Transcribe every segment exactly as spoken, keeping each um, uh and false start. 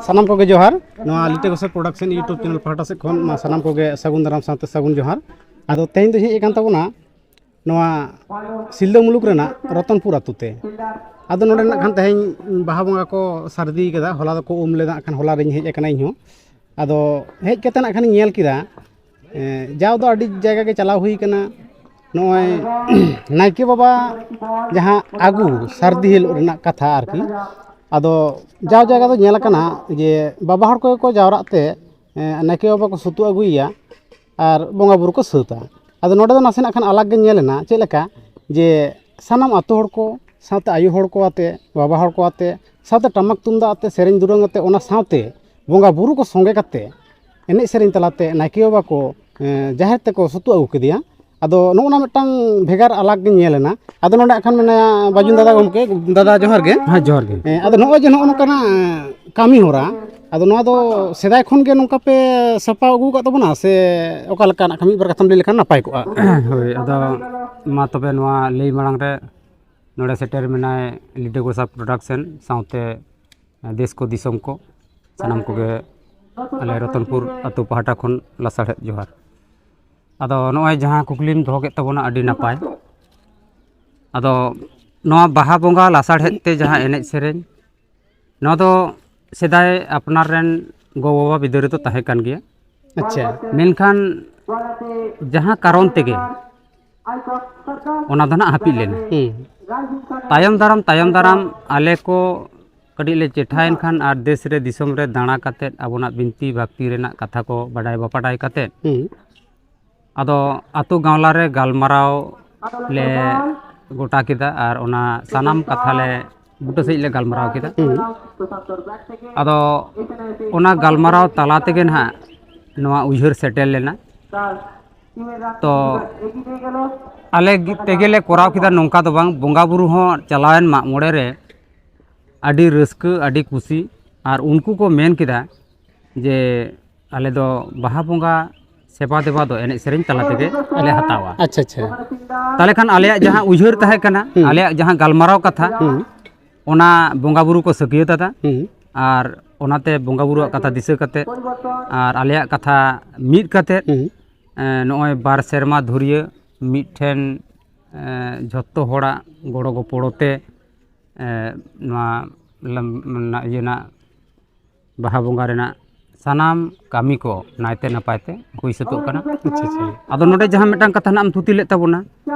ᱥᱟᱱᱟᱢ ᱠᱚᱜᱮ ᱡᱚᱦᱟᱨ᱾ ᱱᱚᱣᱟ ᱞᱤᱴᱟᱹ ᱜᱚᱥᱟ ᱯᱨᱚᱰᱟᱠᱥᱚᱱ YouTube ᱪᱮᱱᱮᱞ ᱯᱟᱦᱴᱟ ᱥᱮᱫ ᱠᱷᱚᱱ ᱢᱟ ᱥᱟᱱᱟᱢ ᱠᱚᱜᱮ ᱥᱟᱹᱜᱩᱱ ᱫᱟᱨᱟᱢ ᱥᱟᱶᱛᱮ ᱥᱟᱹᱜᱩᱱ ᱡᱚᱦᱟᱨ᱾ ᱟᱫᱚ ᱛᱮᱦᱮᱧ ᱫᱚ ᱦᱮᱡ ᱟᱠᱟᱱ ᱛᱟᱵᱚᱱᱟ ᱱᱚᱣᱟ ᱥᱤᱞᱫᱟᱹ ᱢᱩᱞᱩᱠ ᱨᱮᱱᱟᱜ ᱨᱚᱛᱚᱱᱯᱩᱨ ᱟᱹᱛᱩ ᱛᱮ᱾ ᱟᱫᱚ ᱱᱚᱰᱮ ᱱᱟᱜ ᱠᱷᱟᱱ ᱛᱮᱦᱮᱧ ᱵᱟᱦᱟ ᱵᱚᱸᱜᱟ ᱠᱚ ᱥᱟᱹᱨᱫᱤ ᱠᱟᱫᱟ, ᱦᱚᱞᱟ ᱫᱚᱠᱚ ᱩᱢ ᱞᱮᱫᱟ, ᱱᱟᱜ ᱠᱷᱟᱱ ᱦᱚᱞᱟ ᱨᱤᱧ ᱦᱮᱡ ᱟᱠᱟᱱᱟ ᱤᱧ ᱦᱚᱸ᱾ ᱟᱫᱚ ᱦᱮᱡ ᱠᱟᱛᱮ ᱱᱟᱜ ᱠᱷᱟᱱᱤᱧ ᱧᱮᱞ ᱠᱮᱫᱟ, ᱮᱸ, ᱡᱟᱣ ᱫᱚ ᱟᱹᱰᱤ ᱡᱟᱭᱜᱟ ᱜᱮ ᱪᱟᱞᱟᱣ ᱦᱩᱭ ᱠᱟᱱᱟ, ᱱᱚᱜᱼᱚᱭ ᱱᱟᱭᱠᱮ ᱵᱟᱵᱟ ᱡᱟᱦᱟᱸ ᱟᱹᱜᱩ ᱥᱟᱹᱨᱫᱤ ᱦᱤᱞᱳᱜ ᱨᱮᱱᱟᱜ ᱠᱟᱛᱷᱟ ᱟᱨᱠᱤ᱾ ᱟᱫᱚ ᱡᱟᱣ ᱡᱟᱭᱜᱟ ᱫᱚ ᱧᱮᱞ ᱟᱠᱟᱱᱟ ᱡᱮ ᱵᱟᱵᱟ ᱦᱚᱲ ᱠᱚᱜᱮ ᱠᱚ ᱡᱟᱣᱨᱟᱜ ᱛᱮ, ᱮᱸ, ᱱᱟᱭᱠᱮ ᱵᱟᱵᱟ ᱠᱚ ᱥᱩᱛᱩᱜ ᱟᱹᱜᱩᱭᱮᱭᱟ ᱟᱨ ᱵᱚᱸᱜᱟ ᱵᱩᱨᱩ ᱠᱚ ᱥᱟᱹᱛᱟ᱾ ᱟᱫᱚ ᱱᱚᱰᱮ ᱫᱚ ᱱᱟᱥᱮᱱᱟᱜ ᱠᱷᱟᱱ ᱟᱞᱟᱜᱽ ᱜᱮ ᱧᱮᱞ ᱮᱱᱟ, ᱪᱮᱫ ᱞᱮᱠᱟ ᱡᱮ ᱥᱟᱱᱟᱢ ᱟᱛᱳ ᱦᱚᱲ ᱠᱚ ᱥᱟᱶᱛᱮ ᱟᱭᱳ ᱦᱚᱲ ᱠᱚ ᱟᱛᱮ, ᱵᱟᱵᱟ ᱦᱚᱲ ᱠᱚ ᱟᱛᱮ, ᱥᱟᱶᱛᱮ ᱴᱟᱢᱟᱠ ᱛᱩᱢᱫᱟᱜ ᱟᱛᱮ, ᱥᱮᱨᱮᱧ ᱫᱩᱨᱟᱹᱝ ᱟᱛᱮ, ᱚᱱᱟ ᱥᱟᱶᱛᱮ ᱵᱚᱸᱜᱟ ᱵᱩᱨᱩ ᱠᱚ ᱥᱚᱸᱜᱮ ᱠᱟᱛᱮ ᱮᱱᱮᱡ ᱥᱮᱨᱮᱧ ᱛᱟᱞᱟᱛᱮ ᱱᱟᱭᱠᱮ ᱵᱟᱵᱟ ᱠᱚ, ᱮᱸ, ᱡᱟᱦᱮᱨ ᱛᱮᱠᱚ ᱥᱩᱛᱩᱜ ᱟᱹᱜᱩ ᱠᱮᱫᱮᱭᱟ᱾ ᱟᱫᱚ ᱱᱚᱜᱼᱚ ᱱᱟ ᱢᱤᱫᱴᱟᱝ ᱵᱷᱮᱜᱟᱨ ᱟᱞᱟᱜᱽ ᱜᱤᱧ ᱧᱮᱞ ᱮᱱᱟ᱾ ᱟᱫᱚ ᱱᱚᱰᱮ ᱠᱷᱟᱱ ᱢᱮᱱᱟᱭᱟ ᱵᱟᱹᱡᱩᱱ ᱫᱟᱫᱟ ᱜᱚᱢᱠᱮ, ᱫᱟᱫᱟ ᱡᱚᱦᱟᱨ ᱜᱮ᱾ ᱦᱮᱸ, ᱡᱚᱦᱟᱨ ᱜᱮ᱾ ᱦᱮᱸ, ᱟᱫᱚ ᱱᱚᱜᱼᱚᱭ ᱡᱮ ᱱᱚᱜᱼᱚ ᱱᱚᱝᱠᱟᱱᱟᱜ, ᱮᱸ, ᱠᱟᱹᱢᱤ ᱦᱚᱨᱟ, ᱟᱫᱚ ᱱᱚᱣᱟ ᱫᱚ ᱥᱮᱫᱟᱭ ᱠᱷᱚᱱ ᱜᱮ ᱱᱚᱝᱠᱟ ᱯᱮ ᱥᱟᱯᱲᱟᱣ ᱟᱹᱜᱩ ᱟᱠᱟᱫ ᱛᱟᱵᱚᱱᱟ ᱥᱮ ᱚᱠᱟ ᱞᱮᱠᱟᱱᱟᱜ ᱠᱟᱹᱢᱤ? ᱢᱤᱫ ᱵᱟᱨ ᱠᱟᱛᱷᱟᱢ ᱞᱟᱹᱭ ᱞᱮᱠᱷᱟᱱ ᱱᱟᱯᱟᱭ ᱠᱚᱜᱼᱟ᱾ ᱦᱳᱭ, ᱟᱫᱚ ᱢᱟ ᱛᱚᱵᱮ ᱱᱚᱣᱟ ᱞᱟᱹᱭ ᱢᱟᱲᱟᱝ ᱨᱮ ᱱᱚᱰᱮ ᱥᱮᱴᱮᱨ ᱢᱮᱱᱟᱭ ᱞᱤᱰᱟᱹ ᱜᱚᱥᱟ ᱯᱨᱚᱰᱟᱠᱥᱚᱱ ᱥᱟᱶᱛᱮ ᱫᱮᱥ ᱠᱚ ᱫᱤᱥᱚᱢ ᱠᱚ ᱥᱟᱱᱟᱢ ᱠᱚᱜᱮ ᱟᱞᱮ ᱨᱚᱛᱚᱱᱯᱩᱨ ᱟᱹᱛᱩ ᱯᱟᱦᱴᱟ ᱠᱷᱚᱱ ᱞᱟᱥᱟᱲᱦᱮᱫ ᱡᱚᱦᱟᱨ᱾ ᱟᱫᱚ ᱱᱚᱜᱼᱚᱭ ᱡᱟᱦᱟᱸ ᱠᱩᱠᱞᱤᱢ ᱫᱚᱦᱚ ᱠᱮᱫ ᱛᱟᱵᱚᱱᱟ, ᱟᱹᱰᱤ ᱱᱟᱯᱟᱭ᱾ ᱟᱫᱚ ᱱᱚᱣᱟ ᱵᱟᱦᱟ ᱵᱚᱸᱜᱟ ᱞᱟᱥᱟᱲᱦᱮᱫ ᱛᱮ ᱡᱟᱦᱟᱸ ᱮᱱᱮᱡ ᱥᱮᱨᱮᱧ, ᱱᱚᱣᱟ ᱫᱚ ᱥᱮᱫᱟᱭ ᱟᱯᱱᱟᱨ ᱨᱮᱱ ᱜᱚ-ᱵᱟᱵᱟ ᱵᱤᱫᱟᱹᱞ ᱨᱮᱫᱚ ᱛᱟᱦᱮᱸ ᱠᱟᱱ ᱜᱮᱭᱟ᱾ ᱟᱪᱪᱷᱟ᱾ ᱢᱮᱱᱠᱷᱟᱱ ᱡᱟᱦᱟᱸ ᱠᱟᱨᱚᱱ ᱛᱮᱜᱮ ᱚᱱᱟ ᱫᱚ ᱱᱟᱜ ᱦᱟᱹᱯᱤᱫ ᱞᱮᱱᱟ᱾ ᱦᱩᱸ᱾ ᱛᱟᱭᱚᱢ ᱫᱟᱨᱟᱢ, ᱛᱟᱭᱚᱢ ᱫᱟᱨᱟᱢ ᱟᱞᱮ ᱠᱚ ᱠᱟᱹᱴᱤᱡ ᱞᱮ ᱪᱮᱴᱷᱟᱭᱮᱱ ᱠᱷᱟᱱ ᱟᱨ ᱫᱮᱥ ᱨᱮ ᱫᱤᱥᱚᱢ ᱨᱮ ᱫᱟᱬᱟ ᱠᱟᱛᱮᱫ ᱟᱵᱚᱱᱟᱜ ᱵᱤᱱᱛᱤ ᱵᱷᱟᱠᱛᱤ ᱨᱮᱱᱟᱜ ᱠᱟᱛᱷᱟ ᱠᱚ ᱵᱟᱰᱟᱭ ᱵᱟᱯᱟᱰᱟᱭ ᱠᱟᱛᱮᱫ, ᱦᱩᱸ᱾ ᱟᱫᱚ ᱟᱛᱳ ᱜᱟᱶᱞᱟ ᱨᱮ ᱜᱟᱞᱢᱟᱨᱟᱣ ᱞᱮ ᱜᱚᱴᱟ ᱠᱮᱫᱟ ᱟᱨ ᱚᱱᱟ ᱥᱟᱱᱟᱢ ᱠᱟᱛᱷᱟ ᱞᱮ ᱵᱩᱴᱟᱹ ᱥᱟᱺᱦᱤᱡ ᱞᱮ ᱜᱟᱞᱢᱟᱨᱟᱣ ᱠᱮᱫᱟ᱾ ᱦᱩᱸ᱾ ᱟᱫᱚ ᱚᱱᱟ ᱜᱟᱞᱢᱟᱨᱟᱣ ᱛᱟᱞᱟ ᱛᱮᱜᱮ ᱱᱟᱦᱟᱜ ᱱᱚᱣᱟ ᱩᱭᱦᱟᱹᱨ ᱥᱮᱴᱮᱨ ᱞᱮᱱᱟ᱾ ᱛᱚ ᱟᱞᱮ ᱜᱮ-, ᱛᱮᱜᱮ ᱞᱮ ᱠᱚᱨᱟᱣ ᱠᱮᱫᱟ, ᱱᱚᱝᱠᱟ ᱫᱚ ᱵᱟᱝ, ᱵᱚᱸᱜᱟ ᱵᱩᱨᱩ ᱦᱚᱸ ᱪᱟᱞᱟᱣᱮᱱ ᱢᱟᱜ ᱢᱚᱬᱮ ᱨᱮ ᱟᱹᱰᱤ ᱨᱟᱹᱥᱠᱟᱹ, ᱟᱹᱰᱤ ᱠᱩᱥᱤ᱾ ᱟᱨ ᱩᱱᱠᱩ ᱠᱚ ᱢᱮᱱ ᱠᱮᱫᱟ ᱡᱮ ᱟᱞᱮ ᱫᱚ ᱵᱟᱦᱟ ᱵᱚᱸᱜᱟ ᱥᱮᱵᱟ ᱫᱮᱵᱟ ᱫᱚ ᱮᱱᱮᱡ ᱥᱮᱨᱮᱧ ᱛᱟᱞᱟ ᱛᱮᱜᱮ ᱞᱮ ᱦᱟᱛᱟᱣᱟ᱾ ᱟᱪᱪᱷᱟ, ᱟᱪᱪᱷᱟ᱾ ᱛᱟᱦᱚᱞᱮ ᱠᱷᱟᱱ ᱟᱞᱮᱭᱟᱜ ᱡᱟᱦᱟᱸ ᱩᱭᱦᱟᱹᱨ ᱛᱟᱦᱮᱸ ᱠᱟᱱᱟ, ᱦᱩᱸ᱾ ᱟᱞᱮᱭᱟᱜ ᱡᱟᱦᱟᱸ ᱜᱟᱞᱢᱟᱨᱟᱣ ᱠᱟᱛᱷᱟ, ᱦᱩᱸ᱾ ᱚᱱᱟ ᱵᱚᱸᱜᱟ ᱵᱩᱨᱩ ᱠᱚ ᱥᱟᱹᱠᱭᱟᱹᱛ ᱟᱫᱟ᱾ ᱦᱩᱸ᱾ ᱟᱨ ᱚᱱᱟᱛᱮ ᱵᱚᱸᱜᱟ ᱵᱩᱨᱩᱣᱟᱜ ᱠᱟᱛᱷᱟ ᱫᱤᱥᱟᱹ ᱠᱟᱛᱮ ᱟᱨ ᱟᱞᱮᱭᱟᱜ ᱠᱟᱛᱷᱟ ᱢᱤᱫ ᱠᱟᱛᱮ, ᱦᱩᱸ᱾ ᱮᱸ, ᱱᱚᱜᱼᱚᱭ ᱵᱟᱨ ᱥᱮᱨᱢᱟ ᱫᱷᱩᱨᱭᱟᱹ ᱢᱤᱫᱴᱷᱮᱱ, ᱮᱸ, ᱡᱷᱚᱛᱚ ᱦᱚᱲᱟᱜ ᱜᱚᱲᱚ ᱜᱚᱯᱚᱲᱚ ᱛᱮ, ᱮᱸ, ᱱᱚᱣᱟ ᱞᱟᱢ-, ᱤᱭᱟᱹ ᱨᱮᱱᱟᱜ ᱵᱟᱦᱟ ᱵᱚᱸᱜᱟ ᱨᱮᱱᱟᱜ ᱥᱟᱱᱟᱢ ᱠᱟᱹᱢᱤ ᱠᱚ ᱱᱟᱭᱛᱮ ᱱᱟᱯᱟᱭ ᱛᱮ ᱦᱩᱭ ᱥᱟᱹᱛᱚᱜ ᱠᱟᱱᱟ᱾ ᱟᱪᱪᱷᱟ, ᱟᱪᱪᱷᱟ᱾ ᱟᱫᱚ ᱱᱚᱰᱮ ᱡᱟᱦᱟᱸ ᱢᱤᱫᱴᱟᱝ ᱠᱟᱛᱷᱟ ᱱᱟᱜ ᱮᱢ ᱛᱷᱩᱛᱤ ᱞᱮᱫ ᱛᱟᱵᱚᱱᱟ,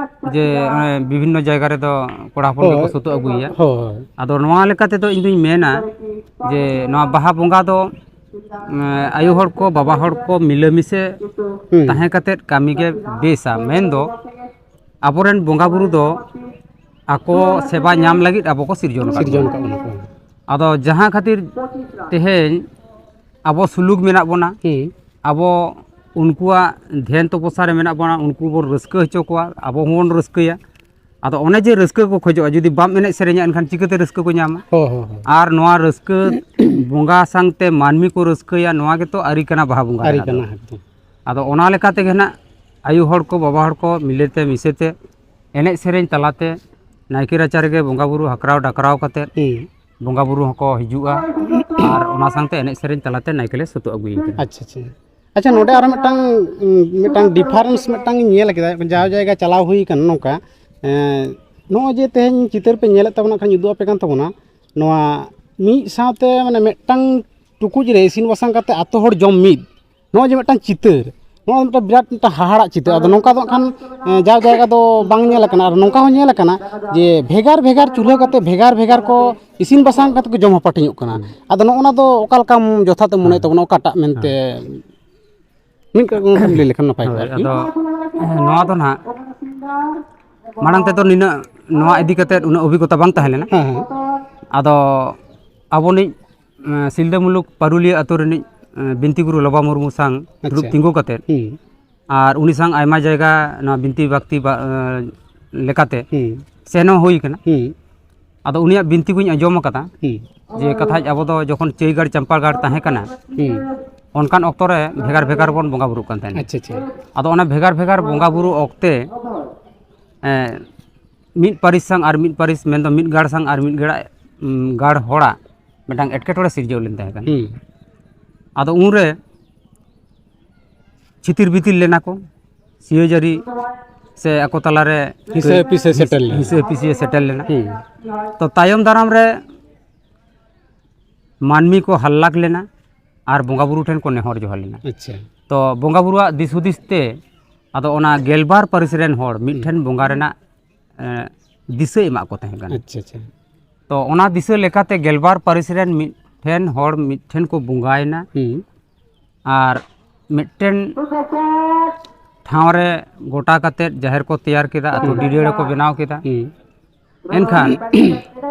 ᱡᱮ, ᱚᱱᱮ, ᱵᱤᱵᱷᱤᱱᱱᱚ ᱡᱟᱭᱜᱟ ᱨᱮᱫᱚ ᱠᱚᱲᱟ ᱦᱚᱯᱚᱱ ᱜᱮᱠᱚ ᱦᱳᱭ᱾ ᱥᱟᱹᱛᱚᱜ ᱟᱹᱜᱩᱭᱮᱭᱟ᱾ ᱦᱳᱭ᱾ ᱟᱫᱚ ᱱᱚᱣᱟ ᱞᱮᱠᱟ ᱛᱮᱫᱚ ᱤᱧ ᱫᱩᱧ ᱢᱮᱱᱟ ᱡᱮ ᱱᱚᱣᱟ ᱵᱟᱦᱟ ᱵᱚᱸᱜᱟ ᱫᱚ, ᱮᱸ, ᱟᱭᱳ ᱦᱚᱲ ᱠᱚ, ᱵᱟᱵᱟ ᱦᱚᱲ ᱠᱚ ᱢᱤᱞᱟᱹᱢᱤᱥᱮ ᱦᱩᱸ᱾ ᱛᱟᱦᱮᱸ ᱠᱟᱛᱮᱫ ᱠᱟᱹᱢᱤ ᱜᱮ ᱵᱮᱥᱟ᱾ ᱢᱮᱱᱫᱚ ᱟᱵᱚᱨᱮᱱ ᱵᱚᱸᱜᱟ ᱵᱩᱨᱩ ᱫᱚ ᱟᱠᱚ ᱥᱮᱵᱟ ᱧᱟᱢ ᱞᱟᱹᱜᱤᱫ ᱟᱵᱚ ᱠᱚ ᱥᱤᱨᱡᱚᱱ ᱟᱠᱟᱫ ᱥᱤᱨᱡᱚᱱ ᱵᱚᱱᱟ᱾ ᱟᱠᱟᱫ ᱵᱚᱱᱟ ᱠᱚ᱾ ᱟᱫᱚ ᱡᱟᱦᱟᱸ ᱠᱷᱟᱹᱛᱤᱨ ᱛᱮᱦᱮᱧ ᱟᱵᱚ ᱥᱩᱞᱩᱠ ᱢᱮᱱᱟᱜ ᱵᱚᱱᱟ, ᱦᱩᱸ᱾ ᱟᱵᱚ ᱩᱱᱠᱩᱣᱟᱜ ᱫᱷᱮᱭᱟᱱ ᱛᱚᱯᱚᱥᱟ ᱨᱮ ᱢᱮᱱᱟᱜ ᱵᱚᱱᱟ, ᱩᱱᱠᱩ ᱵᱚᱱ ᱨᱟᱹᱥᱠᱟᱹ ᱦᱚᱪᱚ ᱠᱚᱣᱟ, ᱟᱵᱚ ᱦᱚᱸᱵᱚᱱ ᱨᱟᱹᱥᱠᱟᱹᱭᱟ᱾ ᱟᱫᱚ ᱚᱱᱮ ᱡᱮ ᱨᱟᱹᱥᱠᱟᱹ ᱠᱚ ᱠᱷᱚᱡᱚᱜᱼᱟ, ᱡᱩᱫᱤ ᱵᱟᱢ ᱮᱱᱮᱡ ᱥᱮᱨᱮᱧᱟ, ᱮᱱᱠᱷᱟᱱ ᱪᱤᱠᱟᱹᱛᱮ ᱨᱟᱹᱥᱠᱟᱹ ᱠᱚ ᱧᱟᱢᱟ? ᱦᱳᱭ, ᱦᱳᱭ, ᱦᱳᱭ᱾ ᱟᱨ ᱱᱚᱣᱟ ᱨᱟᱹᱥᱠᱟᱹ ᱵᱚᱸᱜᱟ ᱥᱟᱶᱛᱮ ᱢᱟᱹᱱᱢᱤ ᱠᱚ ᱨᱟᱹᱥᱠᱟᱹᱭᱟ, ᱱᱚᱣᱟ ᱜᱮᱛᱚ ᱟᱹᱨᱤ ᱠᱟᱱᱟ ᱵᱟᱦᱟ ᱵᱚᱸᱜᱟ ᱟᱹᱨᱤ ᱨᱮᱱᱟᱜ ᱫᱚ᱾ ᱠᱟᱱᱟ, ᱮᱠᱫᱚᱢ᱾ ᱟᱫᱚ ᱚᱱᱟ ᱞᱮᱠᱟ ᱛᱮᱜᱮ ᱱᱟᱜ ᱟᱭᱳ ᱦᱚᱲ ᱠᱚ, ᱵᱟᱵᱟ ᱦᱚᱲ ᱠᱚ ᱢᱤᱞᱮ ᱛᱮ ᱢᱤᱥᱮ ᱛᱮ ᱮᱱᱮᱡ ᱥᱮᱨᱮᱧ ᱛᱟᱞᱟᱛᱮ ᱱᱟᱭᱠᱮ ᱨᱟᱪᱟ ᱨᱮᱜᱮ ᱵᱚᱸᱜᱟ ᱵᱩᱨᱩ ᱦᱟᱠᱨᱟᱣ ᱰᱟᱠᱨᱟᱣ ᱠᱟᱛᱮ ᱦᱩᱸ᱾ ᱵᱚᱸᱜᱟ ᱵᱩᱨᱩ ᱦᱚᱸᱠᱚ ᱦᱤᱡᱩᱜᱼᱟ ᱟᱨ ᱚᱱᱟ ᱥᱟᱶᱛᱮ ᱮᱱᱮᱡ ᱥᱮᱨᱮᱧ ᱛᱟᱞᱟᱛᱮ ᱱᱟᱭᱠᱮ ᱞᱮ ᱥᱩᱛᱩᱜ ᱟᱹᱜᱩᱭᱮ ᱠᱟᱱᱟ᱾ ᱟᱪᱪᱷᱟ, ᱟᱪᱪᱷᱟ᱾ ᱟᱪᱪᱷᱟ, ᱱᱚᱰᱮ ᱟᱨᱚ ᱢᱤᱫᱴᱟᱝ, ᱩᱸ, ᱢᱤᱫᱴᱟᱝ difference ᱢᱤᱫᱴᱟᱝ ᱤᱧ ᱧᱮᱞ ᱠᱮᱫᱟ, ᱡᱟᱣ ᱡᱟᱭᱜᱟ ᱪᱟᱞᱟᱣ ᱦᱩᱭ ᱠᱟᱱᱟ ᱱᱚᱝᱠᱟ, ᱮᱸ, ᱱᱚᱜᱼᱚᱭ ᱡᱮ ᱛᱮᱦᱮᱧ ᱪᱤᱛᱟᱹᱨ ᱯᱮ ᱧᱮᱞᱮᱫ ᱛᱟᱵᱚᱱᱟ, ᱠᱷᱟᱱ ᱩᱫᱩᱜ ᱟᱯᱮ ᱠᱟᱱ ᱛᱟᱵᱚᱱᱟ, ᱱᱚᱣᱟ ᱢᱤᱫ ᱥᱟᱶᱛᱮ ᱢᱟᱱᱮ ᱢᱤᱫᱴᱟᱝ ᱴᱩᱠᱩᱡ ᱨᱮ ᱤᱥᱤᱱ ᱵᱟᱥᱟᱝ ᱠᱟᱛᱮ ᱟᱛᱳ ᱦᱚᱲ ᱡᱚᱢ ᱢᱤᱫ, ᱱᱚᱜᱼᱚᱭ ᱡᱮ ᱢᱤᱫᱴᱟᱝ ᱪᱤᱛᱟᱹᱨ, ᱱᱚᱣᱟ ᱫᱚ ᱢᱤᱫᱴᱟᱝ ᱵᱤᱨᱟᱴ ᱢᱤᱫᱴᱟᱝ ᱦᱟᱦᱟᱲᱟᱜ ᱪᱤᱛᱟᱹᱨ᱾ ᱟᱫᱚ ᱱᱚᱝᱠᱟ ᱫᱚ ᱦᱟᱸᱜ ᱠᱷᱟᱱ, ᱮᱸ, ᱡᱟᱣ ᱡᱟᱭᱜᱟ ᱫᱚ ᱵᱟᱝ ᱧᱮᱞ ᱟᱠᱟᱱᱟ᱾ ᱟᱨ ᱱᱚᱝᱠᱟ ᱦᱚᱸ ᱧᱮᱞ ᱟᱠᱟᱱᱟ ᱡᱮ ᱵᱷᱮᱜᱟᱨ ᱵᱷᱮᱜᱟᱨ ᱪᱩᱞᱦᱟᱹ ᱠᱟᱛᱮ ᱵᱷᱮᱜᱟᱨ ᱵᱷᱮᱜᱟᱨ ᱠᱚ ᱤᱥᱤᱱ ᱵᱟᱥᱟᱝ ᱠᱟᱛᱮ ᱠᱚ ᱡᱚᱢ ᱦᱟᱹᱯᱟᱹᱴᱤᱧᱚᱜ ᱠᱟᱱᱟ᱾ ᱦᱩᱸ᱾ ᱟᱫᱚ ᱱᱚᱜᱼᱚ ᱱᱚᱣᱟ ᱫᱚ ᱚᱠᱟ ᱞᱮᱠᱟᱢ ᱡᱚᱛᱷᱟᱛ ᱮᱢ ᱢᱚᱱᱮᱭᱮᱫ ᱦᱮᱸ᱾ ᱛᱟᱵᱚᱱᱟ, ᱚᱠᱟᱴᱟᱜ ᱢᱮᱱᱛᱮ? ᱦᱮᱸ᱾ ᱢᱤᱫ ᱠᱟᱛᱷᱟ ᱞᱟᱹᱭ ᱞᱮᱠᱷᱟᱱ ᱱᱟᱯᱟᱭ ᱠᱚᱜᱼᱟ ᱦᱳᱭ, ᱟᱨᱠᱤ᱾ ᱟᱫᱚ ᱱᱚᱣᱟ ᱫᱚ ᱱᱟᱦᱟᱜ ᱢᱟᱲᱟᱝ ᱛᱮᱫᱚ ᱱᱤᱱᱟᱹᱜ ᱱᱚᱣᱟ ᱤᱫᱤ ᱠᱟᱛᱮᱫ ᱩᱱᱟᱹᱜ ᱚᱵᱷᱤᱜᱽᱜᱚᱛᱟ ᱵᱟᱝ ᱛᱟᱦᱮᱸ ᱞᱮᱱᱟ᱾ ᱦᱮᱸ, ᱦᱮᱸ᱾ ᱟᱫᱚ ᱟᱵᱚᱱᱤᱡ, ᱮᱸ, ᱥᱤᱞᱫᱟᱹ ᱢᱩᱞᱩᱠ ᱯᱟᱹᱨᱩᱞᱤᱭᱟᱹ ᱟᱛᱳ ᱨᱤᱱᱤᱡ, ᱮᱸ, ᱵᱤᱱᱛᱤ ᱜᱩᱨᱩ ᱞᱚᱵᱟ ᱢᱩᱨᱢᱩ ᱥᱟᱝ ᱫᱩᱲᱩᱵ ᱟᱪᱪᱷᱟ᱾ ᱛᱤᱸᱜᱩ ᱠᱟᱛᱮᱫ ᱦᱩᱸ᱾ ᱟᱨ ᱩᱱᱤ ᱥᱟᱝ ᱟᱭᱢᱟ ᱡᱟᱭᱜᱟ ᱱᱚᱣᱟ ᱵᱤᱱᱛᱤ ᱵᱟᱠᱛᱤ ᱵᱟ-, ᱮᱸ, ᱞᱮᱠᱟᱛᱮ ᱦᱩᱸ᱾ ᱥᱮᱱ ᱦᱚᱸ ᱦᱩᱭ ᱠᱟᱱᱟ᱾ ᱦᱩᱸ᱾ ᱟᱫᱚ ᱩᱱᱤᱭᱟᱜ ᱵᱤᱱᱛᱤ ᱠᱚᱧ ᱟᱸᱡᱚᱢ ᱟᱠᱟᱫᱟ ᱦᱩᱸ᱾ ᱡᱮ ᱠᱟᱛᱷᱟᱡ ᱟᱵᱚ ᱫᱚ ᱡᱚᱠᱷᱚᱱ ᱪᱟᱹᱭᱜᱟᱲ ᱪᱟᱢᱯᱟᱜᱟᱲ ᱛᱟᱦᱮᱸ ᱠᱟᱱᱟ, ᱦᱩᱸ᱾ ᱚᱱᱠᱟᱱ ᱚᱠᱛᱚ ᱨᱮ ᱵᱷᱮᱜᱟᱨ ᱵᱷᱮᱜᱟᱨ ᱵᱚᱱ ᱵᱚᱸᱜᱟ ᱵᱩᱨᱩᱜ ᱠᱟᱱ ᱛᱟᱦᱮᱱᱟ᱾ ᱟᱪᱪᱷᱟ, ᱟᱪᱪᱷᱟ᱾ ᱟᱫᱚ ᱚᱱᱟ ᱵᱷᱮᱜᱟᱨ ᱵᱷᱮᱜᱟᱨ ᱵᱚᱸᱜᱟ ᱵᱩᱨᱩ ᱚᱠᱛᱮ, ᱮᱸ, ᱢᱤᱫ ᱯᱟᱹᱨᱤᱥ ᱥᱟᱝ ᱟᱨ ᱢᱤᱫ ᱯᱟᱹᱨᱤᱥ, ᱢᱮᱱᱫᱚ ᱢᱤᱫ ᱜᱟᱲ ᱥᱟᱝ ᱟᱨ ᱢᱤᱫ ᱜᱟᱲ, ᱩᱸ, ᱜᱟᱲ ᱦᱚᱲᱟᱜ ᱢᱤᱫᱴᱟᱝ ᱮᱴᱠᱮᱴᱚᱬᱮ ᱥᱤᱨᱡᱟᱹᱣ ᱞᱮᱱ ᱛᱟᱦᱮᱸ ᱠᱟᱱᱟ᱾ ᱦᱩᱸ᱾ ᱟᱫᱚ ᱩᱱᱨᱮ ᱪᱷᱤᱛᱤᱨ ᱵᱤᱛᱤᱨ ᱞᱮᱱᱟ ᱠᱚ, ᱥᱤᱭᱟᱹᱡᱟᱹᱨᱤ ᱥᱮ ᱟᱠᱚ ᱛᱟᱞᱟᱨᱮ ᱦᱤᱥᱟᱹ ᱦᱤᱯᱤᱥᱟᱹ ᱥᱮᱴᱮᱨ ᱞᱮᱱᱟ᱾ ᱦᱤᱥᱟᱹ ᱦᱤᱯᱤᱥᱟᱹ ᱥᱮᱴᱮᱨ ᱞᱮᱱᱟ᱾ ᱦᱩᱸ᱾ ᱛᱚ ᱛᱟᱭᱚᱢ ᱫᱟᱨᱟᱢ ᱨᱮ ᱢᱟᱹᱱᱢᱤ ᱠᱚ ᱦᱟᱞᱞᱟᱠ ᱞᱮᱱᱟ ᱟᱨ ᱵᱚᱸᱜᱟ ᱵᱩᱨᱩ ᱴᱷᱮᱱ ᱠᱚ ᱱᱮᱦᱚᱨ ᱡᱚᱦᱟᱨ ᱞᱮᱱᱟ᱾ ᱟᱪᱪᱷᱟ᱾ ᱛᱚ ᱵᱚᱸᱜᱟ ᱵᱩᱨᱩᱣᱟᱜ ᱫᱤᱥ ᱦᱩᱫᱤᱥ ᱛᱮ ᱟᱫᱚ ᱚᱱᱟ ᱜᱮᱞᱵᱟᱨ ᱯᱟᱹᱨᱤᱥ ᱨᱮᱱ ᱦᱚᱲ ᱢᱤᱫᱴᱷᱮᱱ ᱵᱚᱸᱜᱟ ᱨᱮᱱᱟᱜ, ᱮ, ᱫᱤᱥᱟᱹ ᱮᱢᱟᱜ ᱠᱚ ᱛᱟᱦᱮᱸ ᱠᱟᱱᱟ᱾ ᱟᱪᱪᱷᱟ, ᱟᱪᱪᱷᱟ᱾ ᱛᱚ ᱚᱱᱟ ᱫᱤᱥᱟᱹ ᱞᱮᱠᱟᱛᱮ ᱜᱮᱞᱵᱟᱨ ᱯᱟᱹᱨᱤᱥ ᱨᱮᱱ ᱢᱤᱫᱴᱷᱮᱱ ᱦᱚᱲ ᱢᱤᱫᱴᱷᱮᱱ ᱠᱚ ᱵᱚᱸᱜᱟᱭᱮᱱᱟ᱾ ᱦᱩᱸ᱾ ᱟᱨ ᱢᱤᱫᱴᱮᱱ ᱴᱷᱟᱶ ᱨᱮ ᱜᱚᱴᱟ ᱠᱟᱛᱮᱫ ᱡᱟᱦᱮᱨ ᱠᱚ ᱛᱮᱭᱟᱨ ᱠᱮᱫᱟ, ᱟᱹᱛᱩ ᱦᱩᱸ᱾ ᱰᱤᱰᱟᱹᱲᱟᱹ ᱠᱚ ᱵᱮᱱᱟᱣ ᱠᱮᱫᱟ᱾ ᱦᱩᱸ᱾ ᱮᱱᱠᱷᱟᱱ